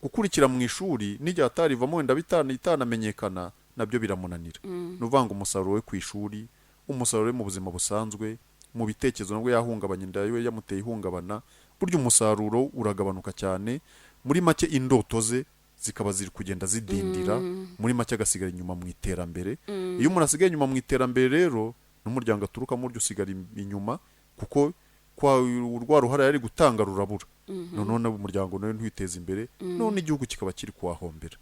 gukurikira mu ishuri n'igihe atarivamo wenda itanamenyekana nabyo biramunanira. Ni ukuvuga ngo umusaruro we ku ishuri, umusaruro we mu buzima busanzwe, mu bitekerezo nabwo yahungabanya, inda ye yamuteye ihungabana, burya umusaruro uragabanuka cyane. Muri make indoto ze zikaba ziri kugenda zidindira, muri make agasigara inyuma mu iterambere. Iyo umuntu asigaye inyuma mu iterambere rero, n'umuryango aturukamo burya usigara inyuma, kuko kwa rwa ruhara yari gutanga rurabura, noneho n'umuryango nawe ntiwiteze imbere, none igihugu kikaba kiri kuhahombera.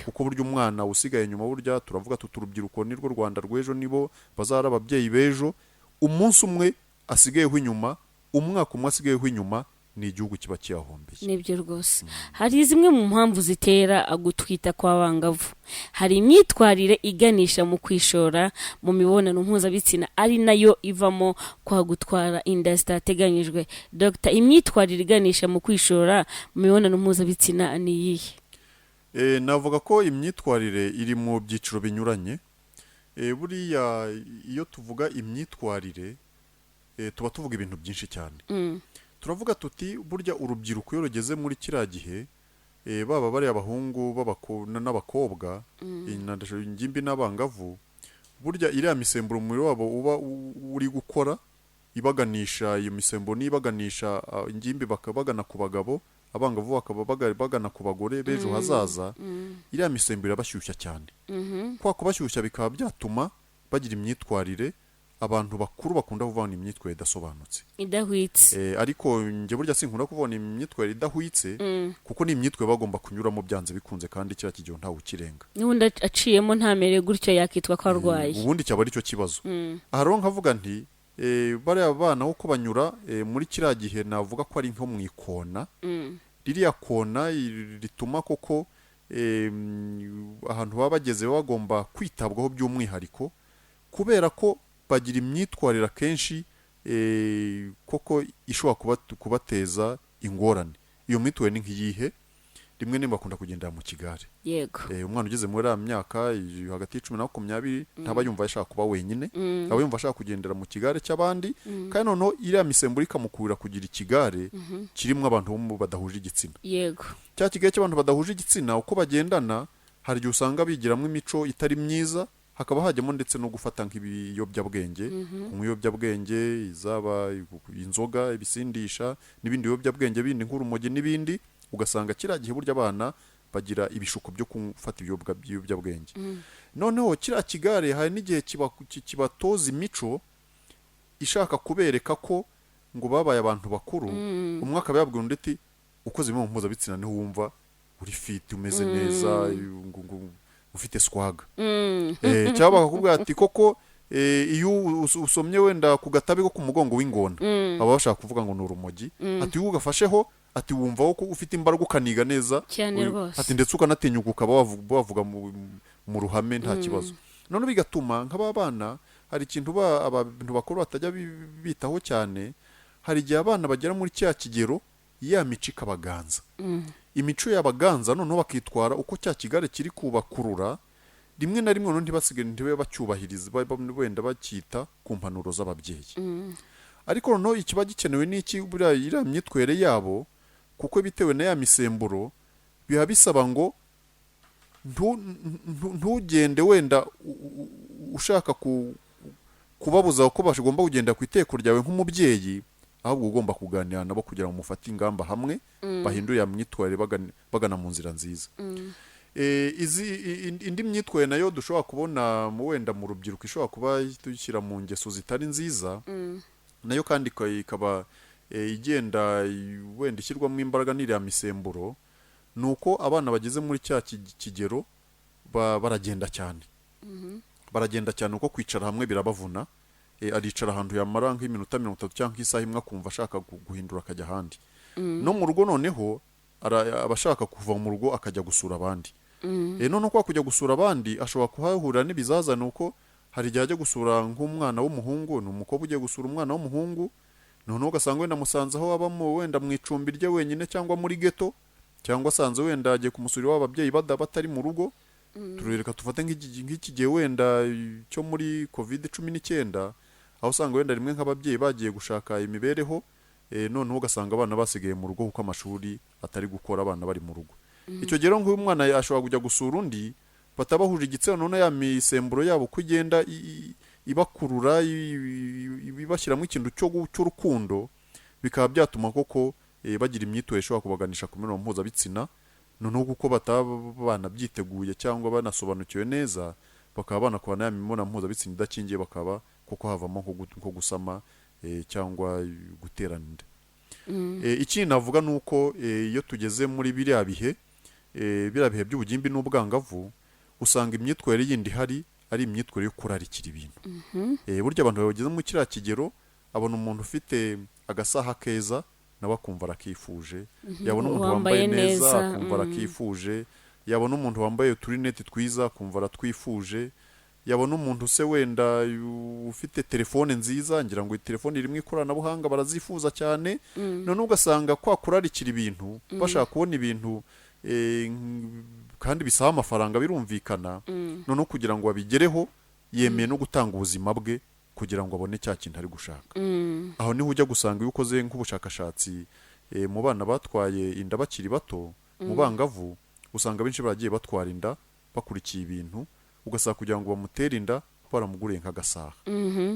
Kuko burya umwana usigaye inyuma, burya turavuga tuti urubyiruko nirwo Rwanda rw'ejo, nibo bazari ababyeyi b'ejo. Umunsi umwe asigayeho inyuma, umwaka umwe asigayeho inyuma, ni igihugu kiba kiyahombeye. Nibyo rwose. Hari zimwe mu mpamvu zitera gutwita kw'abangavu. Hari imyitwarire iganisha mu kwishora mu mibonano mpuzabitsina, ari nayo ivamo kwa gutwara inda zitateganyijwe. Dr, imyitwarire iganisha mu kwishora mu mibonano mpuzabitsina ni iyihe? Navuga ko imyitwarire iri mu byiciro binyuranye. Buriya iyo tuvuga imyitwarire, tuba tuvuga ibintu byinshi cyane. Turavuga tuti burya urubyiruko iyo rugeze muri kiriya gihe, baba bariya abahungu n'abakobwa, ingimbi n'abangavu, burya iriya misemburo umubiri wabo uba uri gukora ibaganisha, iyo misemburo niyo ibaganisha, ingimbi bakaba bagana ku bagabo, abangavu bakaba bagana ku bagore b'ejo hazaza. Iriya misemburo irabashyushya cyane. Kwa kubashyushya bikaba byatuma bagira imyitwarire abantu bakuru bakunda kuvuga ngo ni imyitwarire idasobanutse, idahwitse. Ariko njye burya sinkunda kuvuga ni imyitwarire idahwitse, kuko ni imyitwarire bagomba kunyuramo byanze bikunze, kandi kiriya kigero ntawe ukirenga. N'ubundi aciyemo ntamere gutyo yakitwa ko arwaye. Ubundi cyaba ari cyo kibazo. Aha rero nkavuga nti bariya bana uko banyura muri kiriya gihe, navuga ko ari nko mu ikona. Ririya kona rituma koko ahantu baba bageze baba bagomba kwitabwaho by'umwihariko, kubera ko bagira imyitwarire akenshi koko ishobora kubateza ingorane. Iyo myitwarire ni nk'iyihe? Rimwe na rimwe bakunda kugendera mu kigare. Umwana ugeze muri iriya myaka hagati ya 10 na 20 ntaba yumva ashaka kuba wenyine, aba yumva ashaka kugendera mu kigare cy'abandi. Kandi noneho iriya misemburo ikamukurura kugira ikigare kirimo abantu bo badahuje igitsina. Cya kigare cy'abantu badahuje igitsina, uko bagendana, hari igihe usanga bigiramo imico itari myiza, hakaba hajyamo ndetse no gufata nk'ibiyobyabwenge, kunywa ibiyobyabwenge, izaba inzoga, ibisindisha n'ibindi biyobyabwenge bindi nk'urumogi n'ibindi. Ugasanga kiriya gihe burya abana bagira ibishuko byo gufata ibiyobyabwenge. Noneho kiriya kigare hari n'igihe kibatoza imico ishaka kubereka ko ngo babaye abantu bakuru. Umwe akaba yabwira undi ati ukoze imibonano mpuzabitsina niho wumva uri fit, umeze neza, ngo ufite swagga. Cyangwa bakakubwira ati koko iyo usomye wenda ku gatabi ko ku mugongo w'ingona, baba bashaka kuvuga ngo ni urumogi, ati iyo ugafasheho, ati wumva ko ufite imbaraga, ukaniga neza. Cyane rwose. Ati ndetse ukanatinyuka ukaba wavuga mu ruhame nta kibazo. None bigatuma nk'aba bana hari ikintu abantu bakuru batajya bitaho cyane. Hari igihe abana bagera muri cya kigero, ya mico ikabaganza, imico yabaganza, noneho bakitwara uko cya kigare kiri kubakurura. Rimwe na rimwe noneho ntibasigare, ntibabe bacyubahiriza, wenda bacyita ku mpanuro z'ababyeyi. Ariko noneho ikiba gikenewe ni iki? Buriya iriya myitwarire yabo, kuko bitewe na ya misemburo, biba bisaba ngo ntugende wenda ushaka kubabuza ko bagomba kugenda ku iteko ryawe nk'umubyeyi, ahubwo ugomba kuganira nabo kugira ngo mufate ingamba hamwe, bahindure ya myitwarire bagana mu nzira nziza. Indi myitwarire nayo dushobora kubona wenda mu rubyiruko ishobora kuba dushyira mu ngeso zitari nziza, nayo kandi ikaba igenda wenda ishyirwamo imbaraga n'iriya misemburo, ni uko abana bageze muri cya kigero baragenda cyane, baragenda cyane kuko kwicara hamwe birabavuna. Aricara ahantu yamara nk'iminota 30 cyangwa nk'isaha imwe akumva ashaka guhindura akajya ahandi. No mu rugo noneho aba ashaka kuva mu rugo akajya gusura abandi. Noneho kwa kujya gusura abandi ashobora kuhahurira n'ibizazane, uko hari igihe ajya gusura nk'umwana w'umuhungu, ni umukobwa ugiye gusura umwana w'umuhungu, noneho ugasanga wenda amusanze aho abamo, wenda mu icumbi rye wenyine cyangwa muri ghetto, cyangwa asanze wenda agiye kumusura iwabo ababyeyi batari mu rugo. Turereka tufate nk'iki gihe wenda cyo muri COVID-19, aho usanga wenda rimwe nk'ababyeyi bagiye gushaka imibereho, noneho ugasanga abana basigaye mu rugo kuko amashuri atari gukora, abana bari mu rugo. Icyo gihe rero nk'uyu mwana ashobora kujya gusura undi batabahuje igitsina, noneho ya misemburo yabo uko igenda ibakurura, ibashyiramo ikintu cy'urukundo, bikaba byatuma koko bagira imyitwarire ishobora kubaganisha ku mibonano mpuzabitsina. Noneho kuko bataba banabyiteguye cyangwa banasobanukiwe neza, bakaba banakora ya mibonano mpuzabitsina idakingiye, bakaba kuko havamo nko gusama cyangwa guterana inda. Ikindi navuga ni uko iyo tugeze muri biriya bihe, biriya bihe by'ubugimbi n'ubwangavu, usanga imyitwarire yindi ihari ari imyitwarire yo kurarikira ibintu. Burya abantu bageze muri kiriya kigero abona umuntu ufite agasaha keza nawe akumva arakifuje, yabona umuntu Wambaye wambaye neza neza, akumva arakifuje, yabona umuntu wambaye uturineti twiza akumva aratwifuje, yabona umuntu se wenda ufite telefone nziza, ngira ngo iyi telefone irimo ikoranabuhanga barazifuza cyane. None ugasanga kwa kurarikira ibintu, bashaka kubona ibintu kandi bisaba amafaranga, birumvikana. Noneho kugira ngo babigereho yemeye no gutanga ubuzima bwe kugira ngo abone cya kintu ari gushaka. Aho niho ujya gusanga iyo ukoze nk'ubushakashatsi mu bana batwaye inda bakiri bato, mu bangavu, usanga benshi baragiye batwara inda bakurikiye ibintu. Ugasanga kugira ngo bamutere inda baramuguriye nk'agasaha,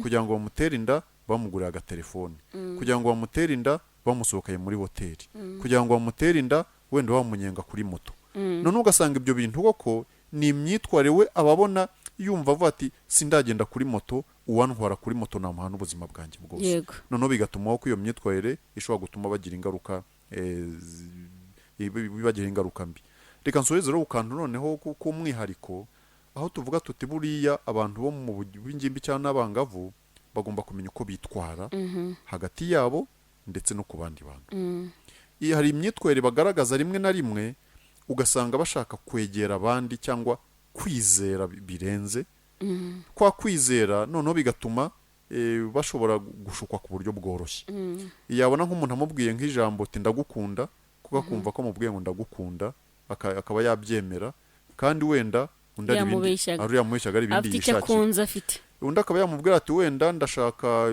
kugira ngo bamutere inda bamuguriye agatelefone, kugira ngo bamutere inda bamusohokanye muri hoteli, kugira ngo bamutere inda wenda bamunyenga kuri moto. None ugasanga ibyo bintu koko ni imyitwarire we ababona yumva avuga ati sindagenda kuri moto, uwantwara kuri moto namuha n'ubuzima bwanjye bwose. Noneho bigatuma ko iyo myitwarire ishobora gutuma bagira ingaruka, bibagira ingaruka mbi. Reka nsoreze rero ku kantu noneho k'umwihariko, aho tuvuga tuti buriya abantu bo mu b'ingimbi cyangwa n'abangavu bagomba kumenya uko bitwara hagati yabo ndetse no ku bandi bantu. Iyo hari imyitwarire bagaragaza rimwe na rimwe ugasanga bashaka kwegera abandi cyangwa kwizera birenze kwa kwizera, noneho bigatuma bashobora gushukwa ku buryo bworoshye. Yabona nk'umuntu amubwiye nk'ijambo ati ndagukunda, kuko akumva ko amubwiye ngo ndagukunda, akaba yabyemera, kandi wenda undi ari ibindi Yamubeshyaga. ari yamubeshyaga, ari ibindi Afite icyo yishakira. akunze afite. Undi akaba yamubwira ati wenda ndashaka,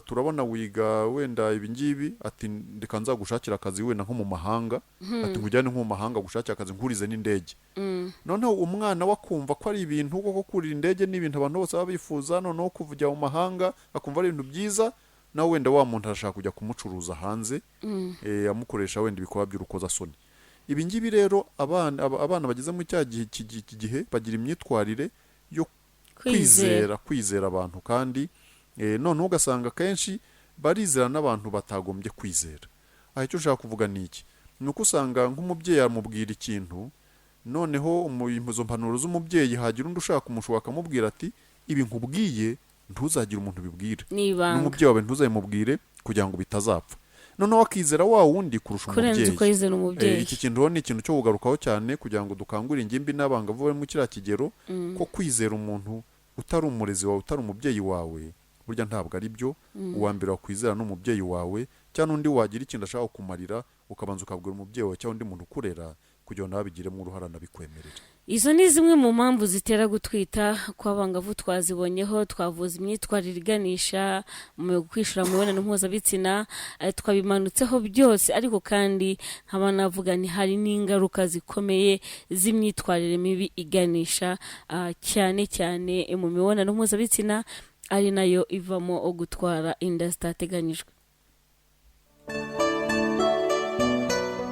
turabona wiga wenda ibi ngibi, ati reka nzagushakira akazi wenda nko mu mahanga, ati nkujyane nko mu mahanga gushakira akazi, nkurize n'indege. Noneho umwana we akumva ko ari ibintu koko, kurira indege ni ibintu abantu bose baba bifuza, noneho kujya mu mahanga akumva ari ibintu byiza. Nawe wenda wa muntu arashaka kujya kumucuruza hanze, amukoresha wenda ibikorwa by'urukozasoni. Ibi ngibi rero abana bageze muri cya gihe, iki gihe bagira imyitwarire yo kwizera abantu, kandi noneho ugasanga akenshi barizera n'abantu batagombye kwizera. Aha icyo ushaka kuvuga ni iki? Ni uko usanga nk'umubyeyi amubwira ikintu, noneho izo mpanuro z'umubyeyi hagira undi ushaka kumushuka akamubwira ati ibi nkubwiye ntuzagire umuntu ubibwira, Ni ibanga. n'umubyeyi wawe ntuzabimubwire kugira ngo bitazapfa. Noneho akizera wa wundi kurusha Kurenza umubyeyi. uko yizera umubyeyi. Iki kintu rero ni ikintu cyo kugarukaho cyane kugira ngo dukangurire ingimbi n'abangavu bari muri kiriya kigero ko kwizera umuntu utari umurezi wawe, utari umubyeyi wawe, burya ntabwo ari byo. Uwa mbere wakwizera ni umubyeyi wawe, cyangwa undi wagira ikintu ashaka kukumarira ukabanza ukabwira umubyeyi wawe cyangwa undi muntu ukurera kugira ngo nawe abigiremo uruhare anabikwemerere. Izo ni zimwe mu mpamvu zitera gutwita kw'abangavu twazibonyeho. Twavuze imyitwarire iganisha mu kwishora mu mibonano mpuzabitsina, twabimanutseho byose. Ariko kandi nkaba navuga ni hari n'ingaruka zikomeye z'imyitwarire mibi iganisha cyane cyane mu mibonano mpuzabitsina, ari nayo ivamo gutwara inda zitateganyijwe.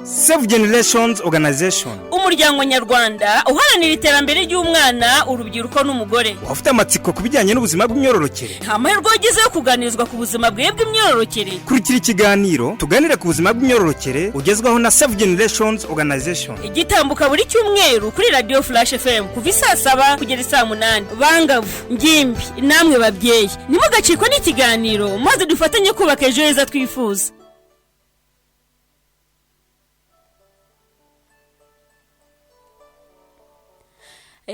Save Generations Organization. Umuryango nyarwanda uharanira iterambere ry'umwana, urubyiruko n'umugore. Waba ufite amatsiko ku bijyanye n'ubuzima bw'imyororokere? Nta mahirwe wagize yo kuganirizwa ku buzima bwawe bw'imyororokere? Kurikira ikiganiro Tuganire ku buzima bw'imyororokere, ugezwaho na Save Generations Organization. Igitambuka buri cyumweru kuri Radiyo Flash FM kuva isaa 7 kugera isaa 8. Bangavu, ngimbi, namwe babyeyi, ntimugacikwe n'ikiganiro, maze dufatanye kubaka ejo heza twifuza.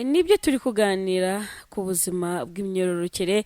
Nibyo, turi kuganira ku buzima bw'imyororokere,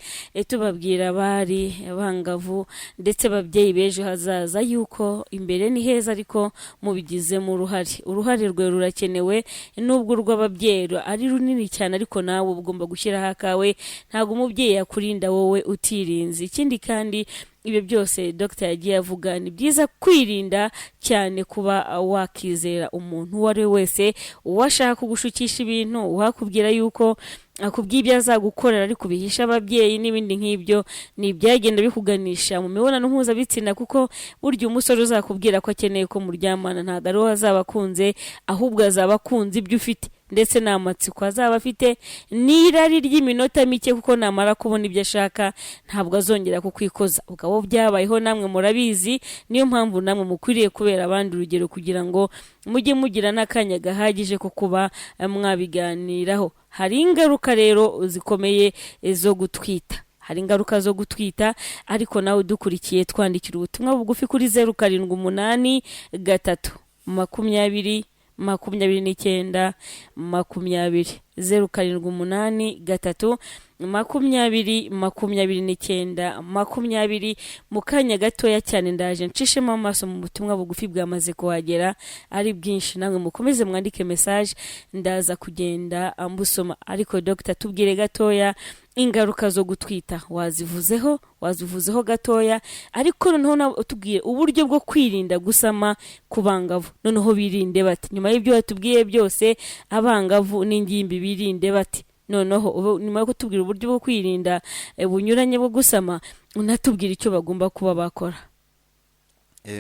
tubabwira abari, abangavu ndetse ababyeyi b'ejo hazaza yuko imbere ni heza, ariko mubigizemo uruhare. Uruhare rwe rurakenewe, nubwo urw'ababyeyi ari runini cyane, ariko nawe uba ugomba gushyiraho akawe. Ntabwo umubyeyi yakurinda wowe utirinze. Ikindi kandi, ibyo byose dogita yagiye avuga, ni byiza kwirinda cyane kuba wakizera umuntu uwo ari we wese, uwashaka kugushukisha ibintu, uwakubwira yuko akubwiye ibyo azagukorera ariko bihisha ababyeyi n'ibindi nk'ibyo, ni ibyagenda bikuganisha mu mibonano mpuzabitsina. Kuko burya umusore uzakubwira ko akeneye ko muryamana ntabwo ari wowe azaba akunze, ahubwo azaba akunze ibyo ufite, ndetse n'amatsiko azaba afite n'irari ry'iminota mike, kuko namara kubona ibyo ashaka ntabwo azongera kukwikoza. Ubwo byabayeho namwe murabizi. Niyo mpamvu namwe mukwiriye kubera abandi urugero, kugira ngo mujye mugira n'akanya gahagije ko kuba mwabiganiraho. Hari ingaruka rero zikomeye zo gutwita, hari ingaruka zo gutwita. Ariko nawe udukurikiye, twandikira ubutumwa bugufi kuri 0783 20 29 20, 0783 20 29 20. Mu kanya gatoya cyane ndaje nshishemo amaso mu butumwa bugufi bwamaze kuhagera ari bwinshi. Namwe mukomeze mwandike message, ndaza kugenda mbusoma. Ariko dogita, tubwire gatoya ingaruka zo gutwita. Wazivuzeho gatoya, ariko noneho tubwire uburyo bwo kwirinda gusama ku bangavu. Noneho birinde bate? Nyuma y'ibyo watubwiye byose, abangavu n'ingimbi birinde bate? Noneho nyuma yo kutubwira uburyo bwo kwirinda bunyuranye bwo gusama, unatubwira icyo bagomba kuba bakora.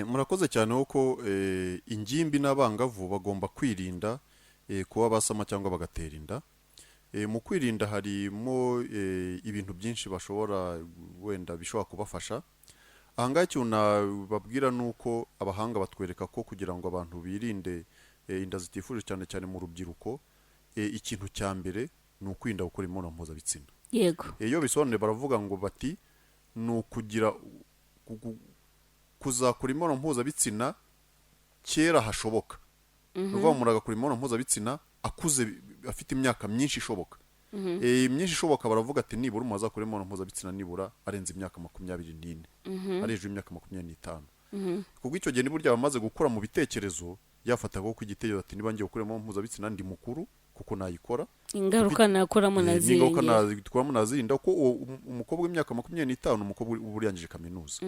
Murakoze cyane, kuko ingimbi n'abangavu bagomba kwirinda kuba basama cyangwa bagatera inda. Mu kwirinda harimo ibintu byinshi bashobora wenda bishobora kubafasha. Ahangaha ikintu nababwira ni uko abahanga batwereka ko kugira ngo abantu birinde inda zitifuje, cyane cyane mu rubyiruko, ikintu cya mbere ni ukwirinda gukora imibonano mpuzabitsina. Iyo bisobanuye baravuga ngo bati ni ukugira kuzakora imibonano mpuzabitsina kera hashoboka. Ni ukuvuga ngo umuntu agakora imibonano mpuzabitsina akuze, afite imyaka myinshi ishoboka. Myinshi ishoboka, baravuga ati nibura umuntu azakora imibonano mpuzabitsina nibura arenze imyaka 24, ari hejuru y'imyaka 25, kuko icyo gihe niburya bamaze gukura mu bitekerezo, yafata ko igitekerezo ati niba ngiye gukora imibonano mpuzabitsina ndi mukuru kuko nayikora. Ingaruka nakoramo N'ingaruka nazirengera. Nazikuramo, nazirinda, ko uwo umukobwa w'imyaka 25, umukobwa uba urangije kaminuza.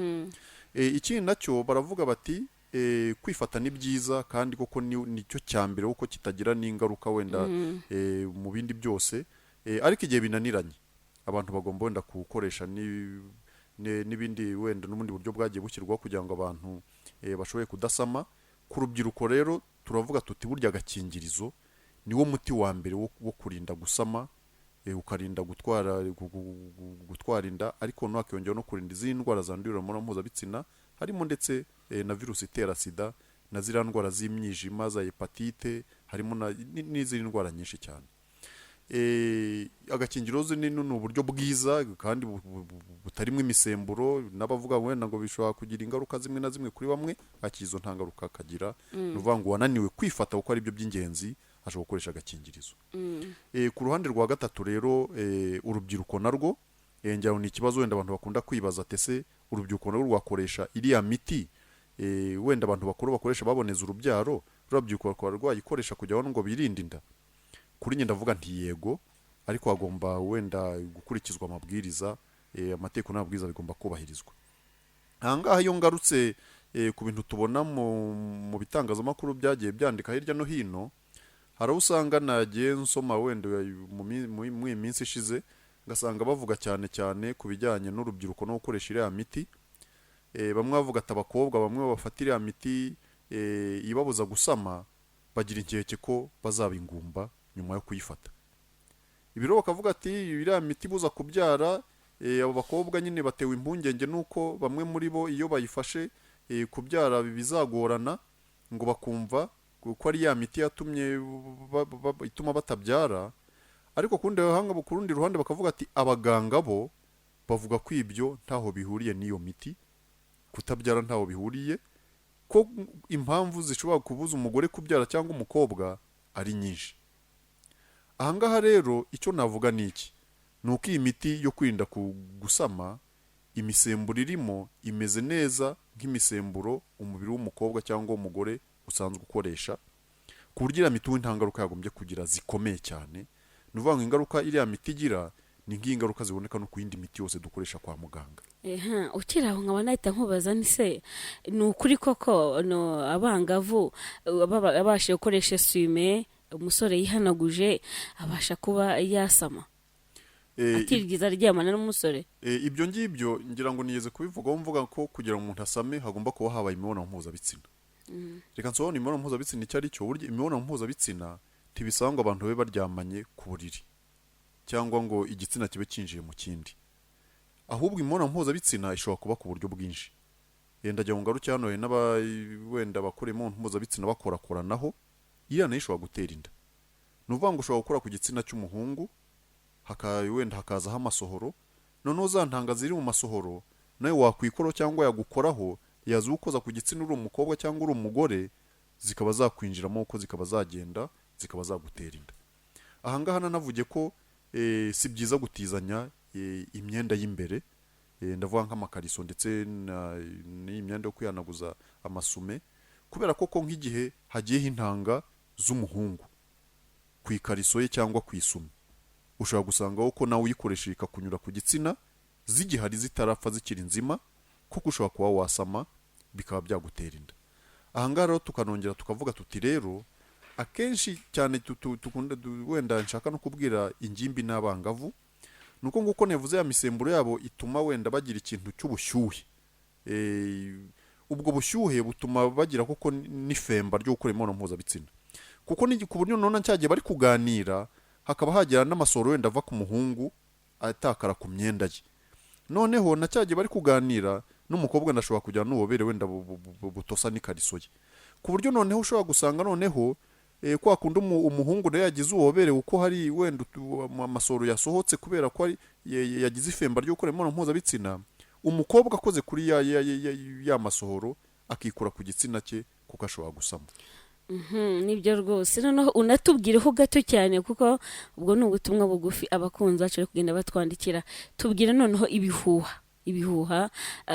Ikindi nacyo baravuga bati kwifata ni byiza, kandi koko nicyo cya mbere, kuko kitagira n'ingaruka wenda mu bindi byose. Ariko igihe binaniranye, abantu bagomba wenda kuwukoresha n'ibindi wenda n'ubundi buryo bwagiye bushyirwaho kugira ngo abantu bashobore kudasama. Ku rubyiruko rero turavuga tuti burya agakingirizo niwo muti wa mbere wo kurinda gusama, ukarinda gutwara inda, ariko noneho hakiyongeraho no kurinda izindi ndwara zandurira mu mibonano mpuzabitsina, harimo ndetse na virusi itera sida na ziriya ndwara z'imyijima za hepatite, harimo n'izindi ndwara nyinshi cyane. Agakingirizo ni uburyo bwiza kandi butarimo imisemburo. N'abavuga wenda ngo bishobora kugira ingaruka zimwe na zimwe kuri bamwe, akizo nta ngaruka kagira. Ni ukuvuga ngo uwananiwe kwifata, kuko ari byo by'ingenzi, ashobora gukoresha agakingirizo. Ku ruhande rwa gatatu rero, urubyiruko narwo, ngira ngo ni ikibazo wenda abantu bakunda kwibaza ati ese urubyiruko narwo rwakoresha iriya miti wenda abantu bakuru bakoresha baboneza urubyaro, urubyiruko rukaba rwayikoresha kugira ngo birinde inda? Kuri njye ndavuga nti yego, ariko hagomba wenda gukurikizwa amabwiriza, amategeko n'amabwiriza bigomba kubahirizwa. Ahangaha iyo ngarutse ku bintu tubona mu bitangazamakuru byagiye byandika hirya no hino, hari aho usanga nagiye nsoma wenda mu iyi minsi ishize, ngasanga bavuga cyane cyane ku bijyanye n'urubyiruko no gukoresha iriya miti. Bamwe bavuga ati abakobwa bamwe bafata iriya miti ibabuza gusama. bagira inkeke ko bazaba ingumba nyuma yo kuyifata. Ibi rero bakavuga ati iriya miti ibuza kubyara, abo bakobwa nyine batewe impungenge nuko bamwe muri bo iyo bayifashe kubyara bizagorana, ngo bakumva ko ari ya miti yatumye ituma batabyara. Ariko ku rundi ruhande bakavuga ati abaganga bo bavuga ko ibyo ntaho bihuriye n'iyo miti, kutabyara ntaho bihuriye, ko impamvu zishobora kubuza umugore kubyara cyangwa umukobwa ari nyinshi. Ahangaha rero icyo navuga ni iki, ni uko iyi miti yo kwirinda gusama, imisemburo irimo imeze neza nk'imisemburo umubiri w'umukobwa cyangwa w'umugore usanzwe ukoresha, ku buryo iriya miti ubundi nta ngaruka yagombye kugira zikomeye cyane. Ni ukuvuga ngo ingaruka iriya miti igira ni nk'ingaruka ziboneka no ku yindi miti yose dukoresha kwa muganga. Ukiri aho nkaba nahita nkubaza ni se ni ukuri koko no abangavu abashije gukoresha essuie-main, umusore yihanaguje abasha kuba yasama atirgiza aryamana n'umusore? Ibyo ngibyo ngira ngo nigeze kubivugaho, mvuga ko kugira ngo umuntu asame hagomba kuba habaye imibonano mpuzabitsina. Reka nsobanure imibonano mpuzabitsina icyo ari cyo. Burya imibonano mpuzabitsina ntibisaba ngo abantu babe baryamanye ku buriri cyangwa ngo igitsina kibe cyinjiye mu kindi, ahubwo imibonano mpuzabitsina ishobora kuba ku buryo bwinshi. Ndagira ngo ngaruke hano n'aba wenda bakora imibonano mpuzabitsina bakorakoranaho, iriya nayo ishobora gutera inda. Ni ukuvuga ngo ushobora gukora ku gitsina cy'umuhungu, wenda hakazaho amasohoro, noneho za ntanga ziri mu masohoro nawe wakwikoraho cyangwa yagukoraho, yaza ukoza ku gitsina uri umukobwa cyangwa uri umugore, zikaba zakwinjiramo, uko zikaba zagenda zikaba zagutera inda. Ahangaha nanavuge ko si byiza gutizanya imyenda y'imbere, ndavuga nk'amakariso ndetse n'iyi myenda yo kwihanaguza amasume, kubera ko nk'igihe hagiyeho intanga z'umuhungu ku ikariso ye cyangwa ku isume, ushobora gusangaho ko nawe uyikoresheje ikakunyura ku gitsina zigihari zitarapfa zikiri nzima, kuko ushobora kuba wasama bikaba byagutera inda. Ahangaha rero tukanongera tukavuga tuti rero akenshi cyane wenda nshaka no kubwira ingimbi n'abangavu, ni uko nguko navuze ya misemburo yabo ituma wenda bagira ikintu cy'ubushyuhe. Ubwo bushyuhe butuma bagira koko n'ifemba ryo gukora imibonano mpuzabitsina, kuko ku buryo none cyagiye bari kuganira hakaba hagira n'amasohoro wenda ava ku muhungu atakara ku myenda ye, noneho na cyagiye bari kuganira n'umukobwa ndashobora kujyana n'ububobere wenda butosa n'ikariso ye, ku buryo noneho ushobora gusanga noneho kwa kundi umuhungu nawe yagize ububobere kuko hari wenda amasohoro yasohotse kubera ko yagize ifemba ryo gukora imibonano mpuzabitsina, umukobwa akoze kuri ya masohoro akikura ku gitsina cye kuko ashobora gusama. Nibyo rwose. Noneho unatubwireho gato cyane, kuko ubwo ni ubutumwa bugufi abakunzi bacu bari kugenda batwandikira. Tubwire noneho ibihuha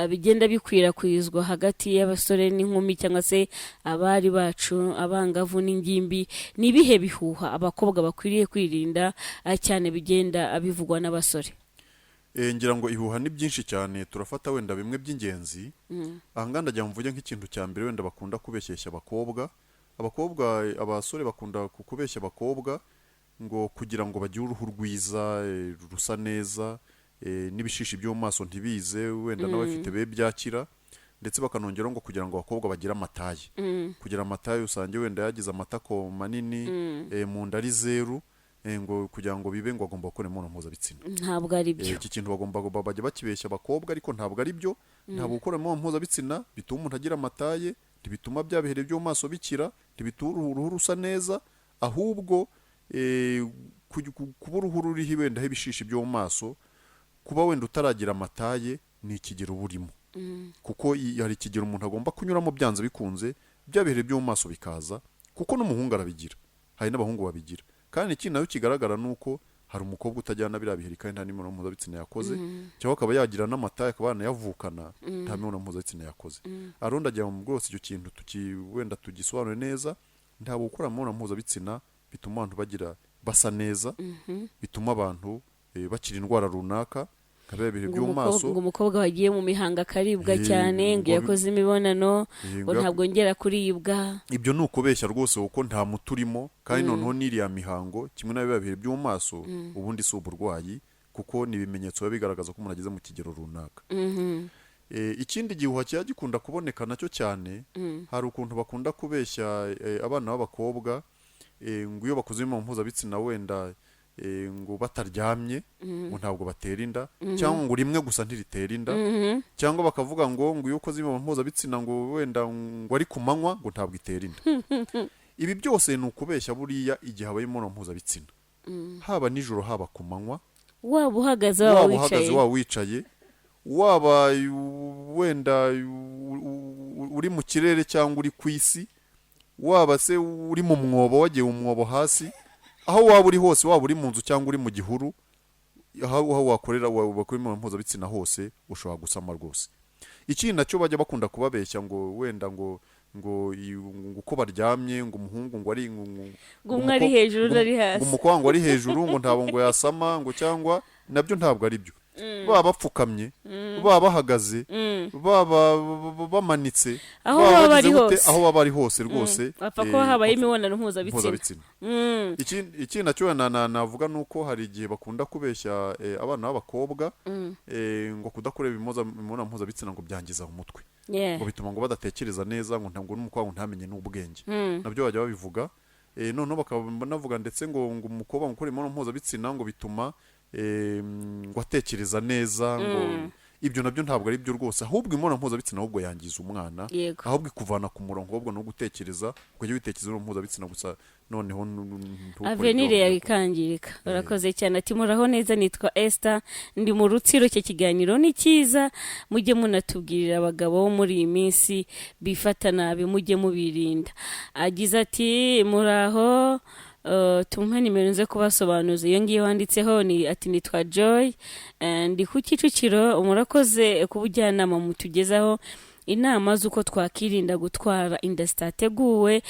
bigenda bikwirakwizwa hagati y'abasore n'inkumi cyangwa se abari bacu, abangavu n'ingimbi. Ni ibihe bihuha abakobwa bakwiriye kwirinda cyane bigenda bivugwa n'abasore? Ngira ngo ibihuha ni byinshi cyane, turafata wenda bimwe by'ingenzi. Ahangaha ndagira ngo mvuge nk'ikintu cya mbere wenda bakunda kubeshyeshya abakobwa. Abasore bakunda kubeshya abakobwa ngo kugira ngo bagire uruhu rwiza, rusa neza, n'ibishishi byo mu maso ntibize, wenda n'abafite be byakira, ndetse bakanongeraho ngo kugira ngo abakobwa bagire amataye, kugira amataye usange wenda yagize amatako manini, mu nda ari zeru, ngo kugira ngo bibe ngo agomba gukora imibonano mpuzabitsina. Ntabwo ari byo. Iki kintu bagomba bajya bakibeshya abakobwa, ariko ntabwo ari byo. Ntabwo gukora imibonano mpuzabitsina bituma umuntu agira amataye, ntibituma bya bihere byo mu maso bikira, ntibituma uruhu rusa neza, ahubwo kuba uruhu ruriho wenda ibishishi byo mu maso, kuba wenda utaragira amataye, ni ikigero uba urimo, kuko hari ikigero umuntu agomba kunyuramo byanze bikunze, bya bihere byo mu maso bikaza, kuko n'umuhungu arabigira, hari n'abahungu babigira. Kandi ikindi nayo kigaragara ni uko hari umukobwa utajyana biriya biheri kandi nta n'imibonano mpuzabitsina yakoze, cyangwa akaba yagira n'amataye akaba yanayavukana nta mibonano mpuzabitsina yakoze. Aho ndagira ngo rwose icyo kintu wenda tugisobanure neza. Ntabwo gukora imibonano mpuzabitsina bituma abantu bagira basa neza, bituma abantu bakira indwara runaka nka biriya bihe byo mu maso. Ngo umukobwa wagiye mu mihango akaribwa cyane, ngo yakoze imibonano ngo ntabwo ngera kuribwa. Ibyo ni ukubeshya rwose, kuko nta muti urimo. Kandi noneho n'iriya mihango kimwe na biriya bihe byo mu maso ubundi si uburwayi, kuko ni ibimenyetso biba bigaragaza ko umuntu ageze mu kigero runaka. Ikindi gihuha kiba gikunda kuboneka nacyo cyane, hari ukuntu bakunda kubeshya abana b'abakobwa ngo iyo bakoze imibonano mpuzabitsina wenda ngo bataryamye ngo ntabwo batera inda, cyangwa ngo rimwe gusa ntiritera inda, cyangwa bakavuga ngo iyo ukoze imibonano mpuzabitsina ngo wenda ngo ari ku manywa ngo ntabwo itera inda. Ibi byose ni ukubeshya. Buriya igihe habaye imibonano mpuzabitsina, haba nijoro, haba ku manywa, waba uhagaze, waba waba uhagaze, wicaye, waba wicaye, waba wenda uri mu kirere cyangwa uri ku isi, waba se uri mu mwobo, wagiye mu mwobo hasi, aho waba uri hose, waba uri mu nzu cyangwa uri mu gihuru, aho wakorera wakora imibonano mpuzabitsina hose, ushobora gusama rwose. Ikindi nacyo bajya bakunda kubabeshya ngo wenda ngo uko baryamye, ngo umuhungu ngo ari ngo umwe ari hejuru undi ari hasi. Ngo umukobwa ngo ari hejuru ngo ntabwo ngo yasama, ngo cyangwa nabyo ntabwo ari byo. Baba bapfukamye, baba bahagaze, baba bamanitse, aho baba baba bagize bari gute, hose. Aho baba bari hose rwose. Bapfa kuba habaye imibonano mpuzabitsina. Mpuzabitsina. Ikindi nacyo navuga ni uko hari igihe bakunda kubeshya abana b'abakobwa ngo kudakorera imibonano mpuzabitsina ngo byangiza umutwe, ngo bituma ngo badatekereza neza, ngo ntabwo n'umukobwa ngo ntamenye n'ubwenge. Nabyo bajya babivuga. Noneho bakaba banavuga ndetse ngo umukobwa gukora imibonano mpuzabitsina ngo bituma ngo atekereza neza, ngo ibyo nabyo ntabwo ari byo rwose. Ahubwo imibonano mpuzabitsina ahubwo yangiza umwana, ahubwo ikuvana ku murongo, ahubwo no gutekereza ukajya witekereza imibonano mpuzabitsina gusa, noneho ntukore avenir ibyo yawe wavuga. Ikangirika. Urakoze cyane. Ati muraho neza, nitwa Esther, ndi mu Rutsiro. Icyo kiganiro ni cyiza, mujye munatubwirira abagabo bo muri iyi minsi bifata nabi, mujye mubirinda. Agize ati muraho, tumpe nimero nze kubasobanuza. Iyo ngiyo wanditseho ni ati nitwa Joy, ndi ku Kicukiro. Murakoze ku bujyanama mutugezaho, inama z'uko twakirinda gutwara inda zitateguwe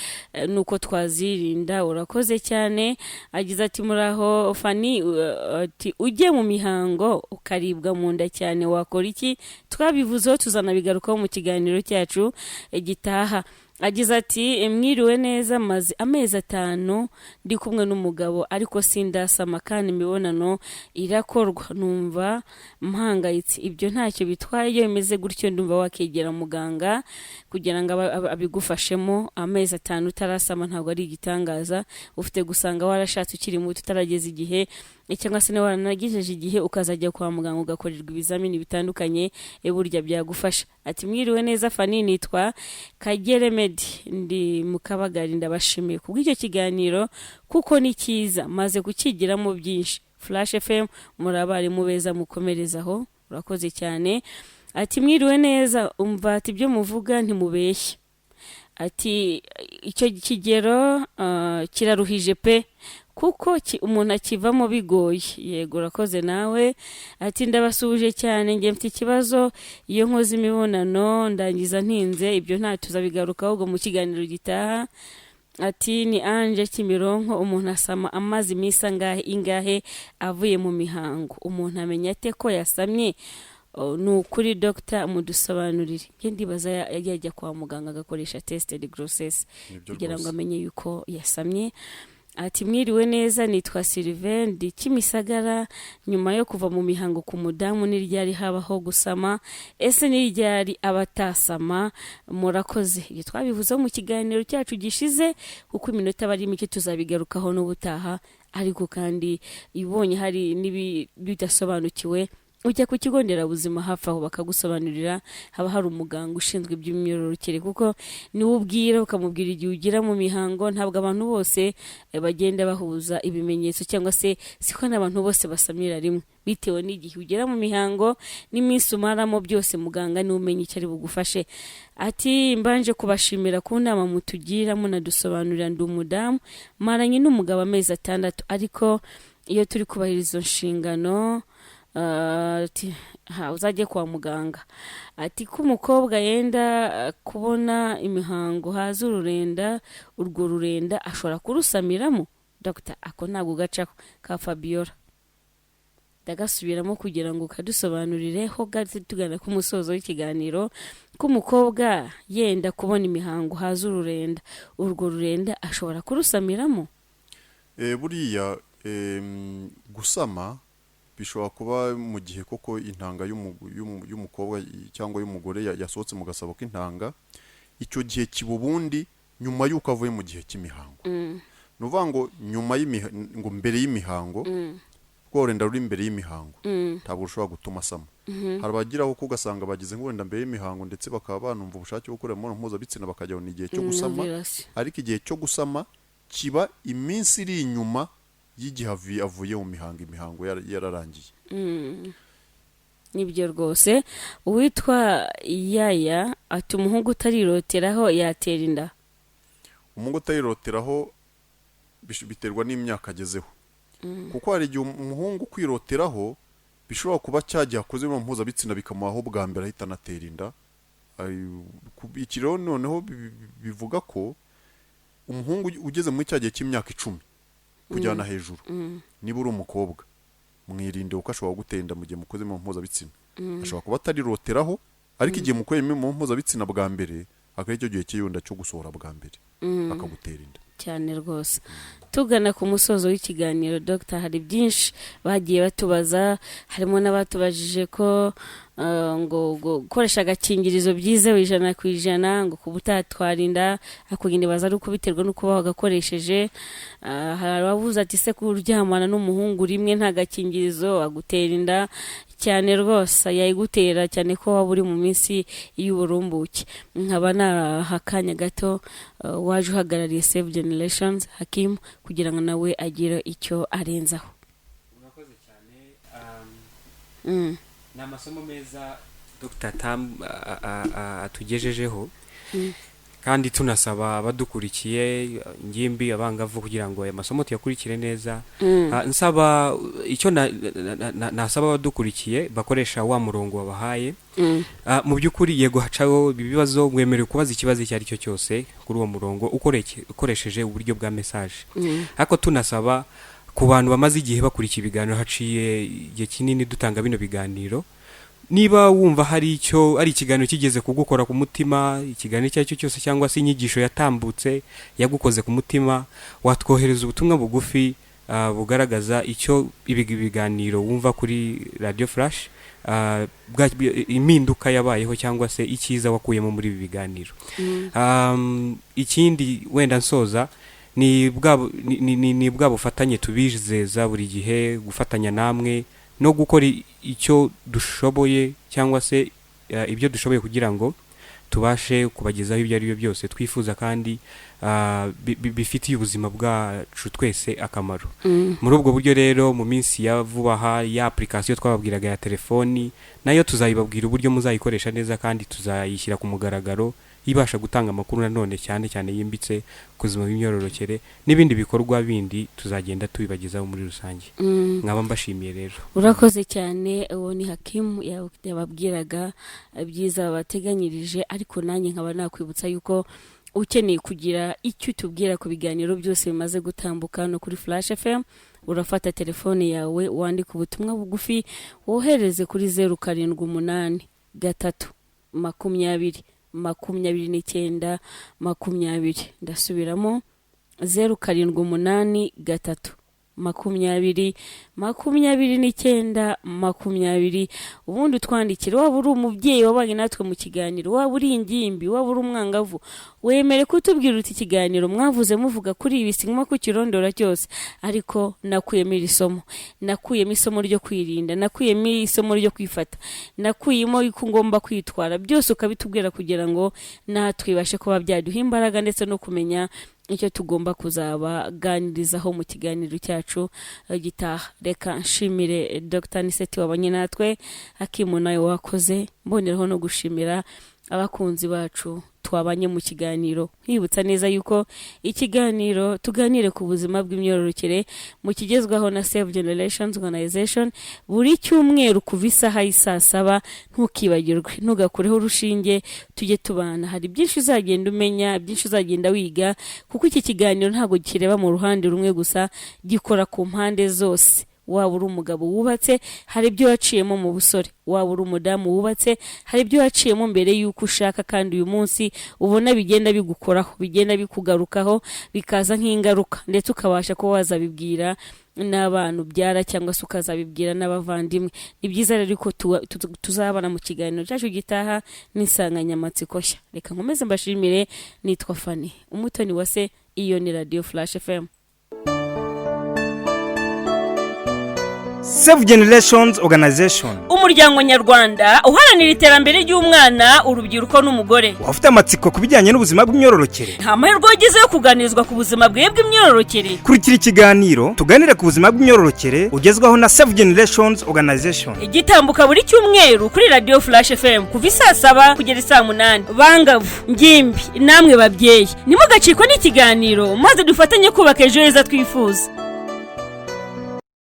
n'uko twazirinda. Urakoze cyane. Agize ati muraho Fani, ati ujye mu mihango ukaribwa mu nda cyane wakora iki? Twabivuzeho, tuzanabigarukaho mu kiganiro cyacu gitaha. Agize ati mwiriwe neza, maze amezi 5 ndi kumwe n'umugabo ariko sindasama kandi imibonano irakorwa, numva mpangayitse. Ibyo ntacyo bitwaye iyo bimeze gutyo, ndumva wakegera muganga kugira ngo abigufashemo. Amezi 5 utarasama ntabwo ari igitangaza. Ufite gusanga warashatse ukiri muto, utarageza igihe, cyangwa se niba waranagejeje igihe ukazajya kwa muganga ugakorerwa ibizamini bitandukanye, burya byagufasha. Ati mwiriwe neza Fani, nitwa Kagere Medi, ndi mu Kabagari. Ndabashimiye kubw'icyo kiganiro kuko ni cyiza, maze kukigiramo byinshi. Flash FM muri abarimu beza, mukomerezaho. Urakoze cyane. Ati mwiriwe neza, umva, ati ibyo muvuga ntimubeshye. Ati icyo kigero kiraruhije pe, kuko umuntu akivamo bigoye. Yego, urakoze nawe. Ati ndabasuhuje cyane, njye mfite ikibazo, iyo nkoze imibonano ndangiza ntinze. Ibyo nta tuzabigarukaho ubwo mu kiganiro gitaha. Ati ni Anje Kimironko, umuntu asama amaze iminsi angahe ingahe avuye mu mihango? Umuntu amenya ate ko yasamye? Oh, ni ukuri dogita mudusobanurire. Njye ndibaza yajya kwa muganga agakoresha test de grossesse Nibyo kugira ngo rwose. amenye yuko yasamye. Ati mwiriwe neza, nitwa Sylvain, ndi Kimisagara. Nyuma yo kuva mu mihango ku mudamu ni ryari habaho gusama? Ese ni ryari abatasama? Murakoze. Ibyo twabivuzeho mu kiganiro cyacu gishize, kuko iminota aba ari mike, tuzabigarukaho n'ubutaha. Ariko kandi ibonye hari n'ibidasobanukiwe, ujya ku kigo nderabuzima hafi aho bakagusobanurira. Haba hari umuganga ushinzwe iby'imyororokere, kuko niwe ubwira ukamubwira igihe ugira mu mihango. Ntabwo abantu bose bagenda bahuza ibimenyetso, cyangwa se siko n'abantu bose basamira rimwe, bitewe n'igihe ugera mu mihango n'iminsi umaramo byose. Muganga niwe umenya icyo ari bugufashe. Ati mbanje kubashimira ku nama mutugira munadusobanurira. Ndi umudamu maranye n'umugabo amezi 6, ariko iyo turi kubahiriza izo nshingano, ati ha uzajye kwa muganga. Ati ko umukobwa yenda kubona imihango haza ururenda, urwo rurenda ashobora kurusamiramo? Dr, ako ntabwo gacaho ka Fabiola, ndagasubiramo kugira ngo kadusobanurire ho gato tugana ku musozo w'ikiganiro. Ko umukobwa yenda kubona imihango haza ururenda, urwo rurenda ashobora kurusamiramo? Buriya gusama Bishobora kuba mu gihe koko intanga y'umukobwa cyangwa y'umugore yasohotse mu gasabo k'intanga. Icyo gihe kiba ubundi nyuma y'uko avuye mu gihe cy'imihango. Ni ukuvuga ngo nyuma ngo mbere y'imihango, rwa rurenda ruri imbere y'imihango ntabwo rushobora gutuma asama. Hari abagiraho ko ugasanga bagize nk'urenda mbere y'imihango, ndetse bakaba banumva ubushake bwo gukora imibonano mpuzabitsina, bakajya igihe cyo gusama. Ovulation. Ariko igihe cyo gusama kiba iminsi iri inyuma y'igihe avuye mu mihango, imihango yararangiye. Nibyo rwose. Uwitwa Yaya ati: "Umuhungu utariroteraho yatera inda?" Umuhungu utayiroteraho biterwa n'imyaka agezeho, kuko hari igihe umuhungu kwiroteraho bishobora kuba cya gihe akoze imibonano mpuzabitsina bikamuhaho bwa mbere, ahita anatera inda. Iki rero noneho bivuga ko umuhungu ugeze muri cya gihe cy'imyaka 10 kujyana hejuru, niba uri umukobwa mwirinde, kuko ashobora kugutera inda mu gihe mukoze imibonano mpuzabitsina. Ashobora kuba atariroteraho, ariko igihe mukoreye imibonano mpuzabitsina bwa mbere akaba aricyo gihe cy'iyunda cyo gusohora bwa mbere, akagutera inda. Cyane rwose. Tugana ku musozo w'ikiganiro, Dr, hari byinshi bagiye batubaza, harimo n'abatubajije ko ngo gukoresha agakingirizo byizewe 100%, ngo kuba utatwara inda, ariko nyine baza ari uko biterwa n'uko uba wagakoresheje. Hari abavuze ati: "Se kuryamana n'umuhungu rimwe nta gakingirizo agutera inda?" Cyane rwose yayigutera, cyane ko waba uri mu minsi y'uburumbuke. Nkaba naha akanya gato waje uhagarariye Save Generations, Hakim, kugira ngo nawe agire icyo arenzaho. Urakoze cyane. Ni amasomo meza Dr Tam atugejejeho, kandi tunasaba abadukurikiye, ingimbi, abangavu, kugira ngo aya masomo tuyakurikire neza. Nsaba icyo nasaba abadukurikiye bakoresha wa murongo wabahaye. Mu by'ukuri yego, hacaho ibibazo, mwemerewe kubaza ikibazo icyo ari cyo cyose kuri uwo murongo ukoresheje uburyo bwa message. Ariko tunasaba ku bantu bamaze igihe bakurikiye ibiganiro, haciye igihe kinini dutanga bino biganiro, niba wumva hari icyo ari ikiganiro kigeze kugukora ku mutima, ikiganiro icyo ari cyo cyose cyangwa se inyigisho yatambutse yagukoze ku mutima, watwohereza ubutumwa bugufi bugaragaza icyo ibi biganiro wumva kuri Radio Flash, impinduka yabayeho cyangwa se icyiza wakuyemo muri ibi biganiro. Ikindi wenda nsoza ni bwa bu- ni, ni, ni, ni bwa bufatanye tubizeza buri gihe, gufatanya namwe no gukora icyo dushoboye cyangwa se ibyo dushoboye kugira ngo tubashe kubagezaho ibyo ari byo byose twifuza kandi bifitiye ubuzima bwacu twese akamaro. Muri ubwo buryo rero, mu minsi ya vuba aha, ya application twababwiraga ya telefoni nayo tuzayibabwira uburyo muzayikoresha neza, kandi tuzayishyira ku mugaragaro, ibasha gutanga amakuru nanone cyane cyane yimbitse ku buzima bw'imyororokere, n'ibindi bikorwa bindi tuzagenda tubibagezaho muri rusange. Nkaba mbashimiye rero. Urakoze cyane. Uwo ni Hakimu yababwiraga ibyiza babateganyirije, ariko nanjye nkaba nakwibutsa yuko ukeneye kugira icyo utubwira ku biganiro byose bimaze gutambuka no kuri Flash FM, urafata telefone yawe, wandika ubutumwa bugufi, wohereze kuri 0783 20 29 20. Ndasubiramo: 0783 20 29 20. Ubundi utwandikire. Waba uri umubyeyi wabanye natwe mu kiganiro, waba uri ingimbi, waba uri umwangavu, wemere kutubwira uti: "Ikiganiro mwavuze muvuga kuri ibi, sinkuma kukirondora cyose, ariko nakuyemo iri somo, nakuyemo isomo ryo kwirinda, nakuyemo isomo ryo kwifata, nakuyemo uko ngomba kwitwara." Byose ukabitubwira kugira ngo natwe ibashe kuba byaduha imbaraga ndetse no kumenya icyo tugomba kuzabaganirizaho mu kiganiro cyacu gitaha. Reka nshimire Dr Niseti wabanye natwe, Hakimu nawe wakoze, mboneraho no gushimira abakunzi bacu twabanye mu kiganiro, nkwibutsa neza yuko ikiganiro Tuganire ku buzima bw'imyororokere mu kigezwaho na Save Generations Organization buri cyumweru kuva isaha y'isaa saba. Ntukibagirwe, ntugakureho urushinge, tujye tubana. Hari byinshi uzagenda umenya, byinshi uzagenda wiga, kuko iki kiganiro ntabwo kireba mu ruhande rumwe gusa, gikora ku mpande zose. Waba uri umugabo wubatse, hari ibyo waciyemo mu busore. Waba uri umudamu wubatse, hari ibyo waciyemo mbere y'uko ushaka, kandi uyu munsi ubona bigenda bigukoraho, bigenda bikugarukaho, bikaza nk'ingaruka, ndetse ukabasha kuba wazabibwira n'abana ubyara cyangwa se ukazabibwira n'abavandimwe. Ni byiza rero ko tuzabana mu kiganiro cyacu gitaha n'insanganyamatsiko nshya. Reka nkomeze mbashimire. Nitwa Fani Umutoni wa se. Iyo ni Radiyo Flash FM. Save Generations Organization, umuryango nyarwanda uharanira iterambere ry'umwana, urubyiruko n'umugore. Waba ufite amatsiko ku bijyanye n'ubuzima bw'imyororokere? Nta mahirwe wagize yo kuganirizwa ku buzima bwawe bw'imyororokere? Kurikira ikiganiro Tuganire ku buzima bw'imyororokere ugezwaho na Save Generations Organization. Igitambuka buri cyumweru kuri Radiyo Flash FM kuva isaa 7 kugera isaa 8. Bangavu, ngimbi, namwe babyeyi, ntimugacikwe n'ikiganiro, maze dufatanye kubaka ejo heza twifuza.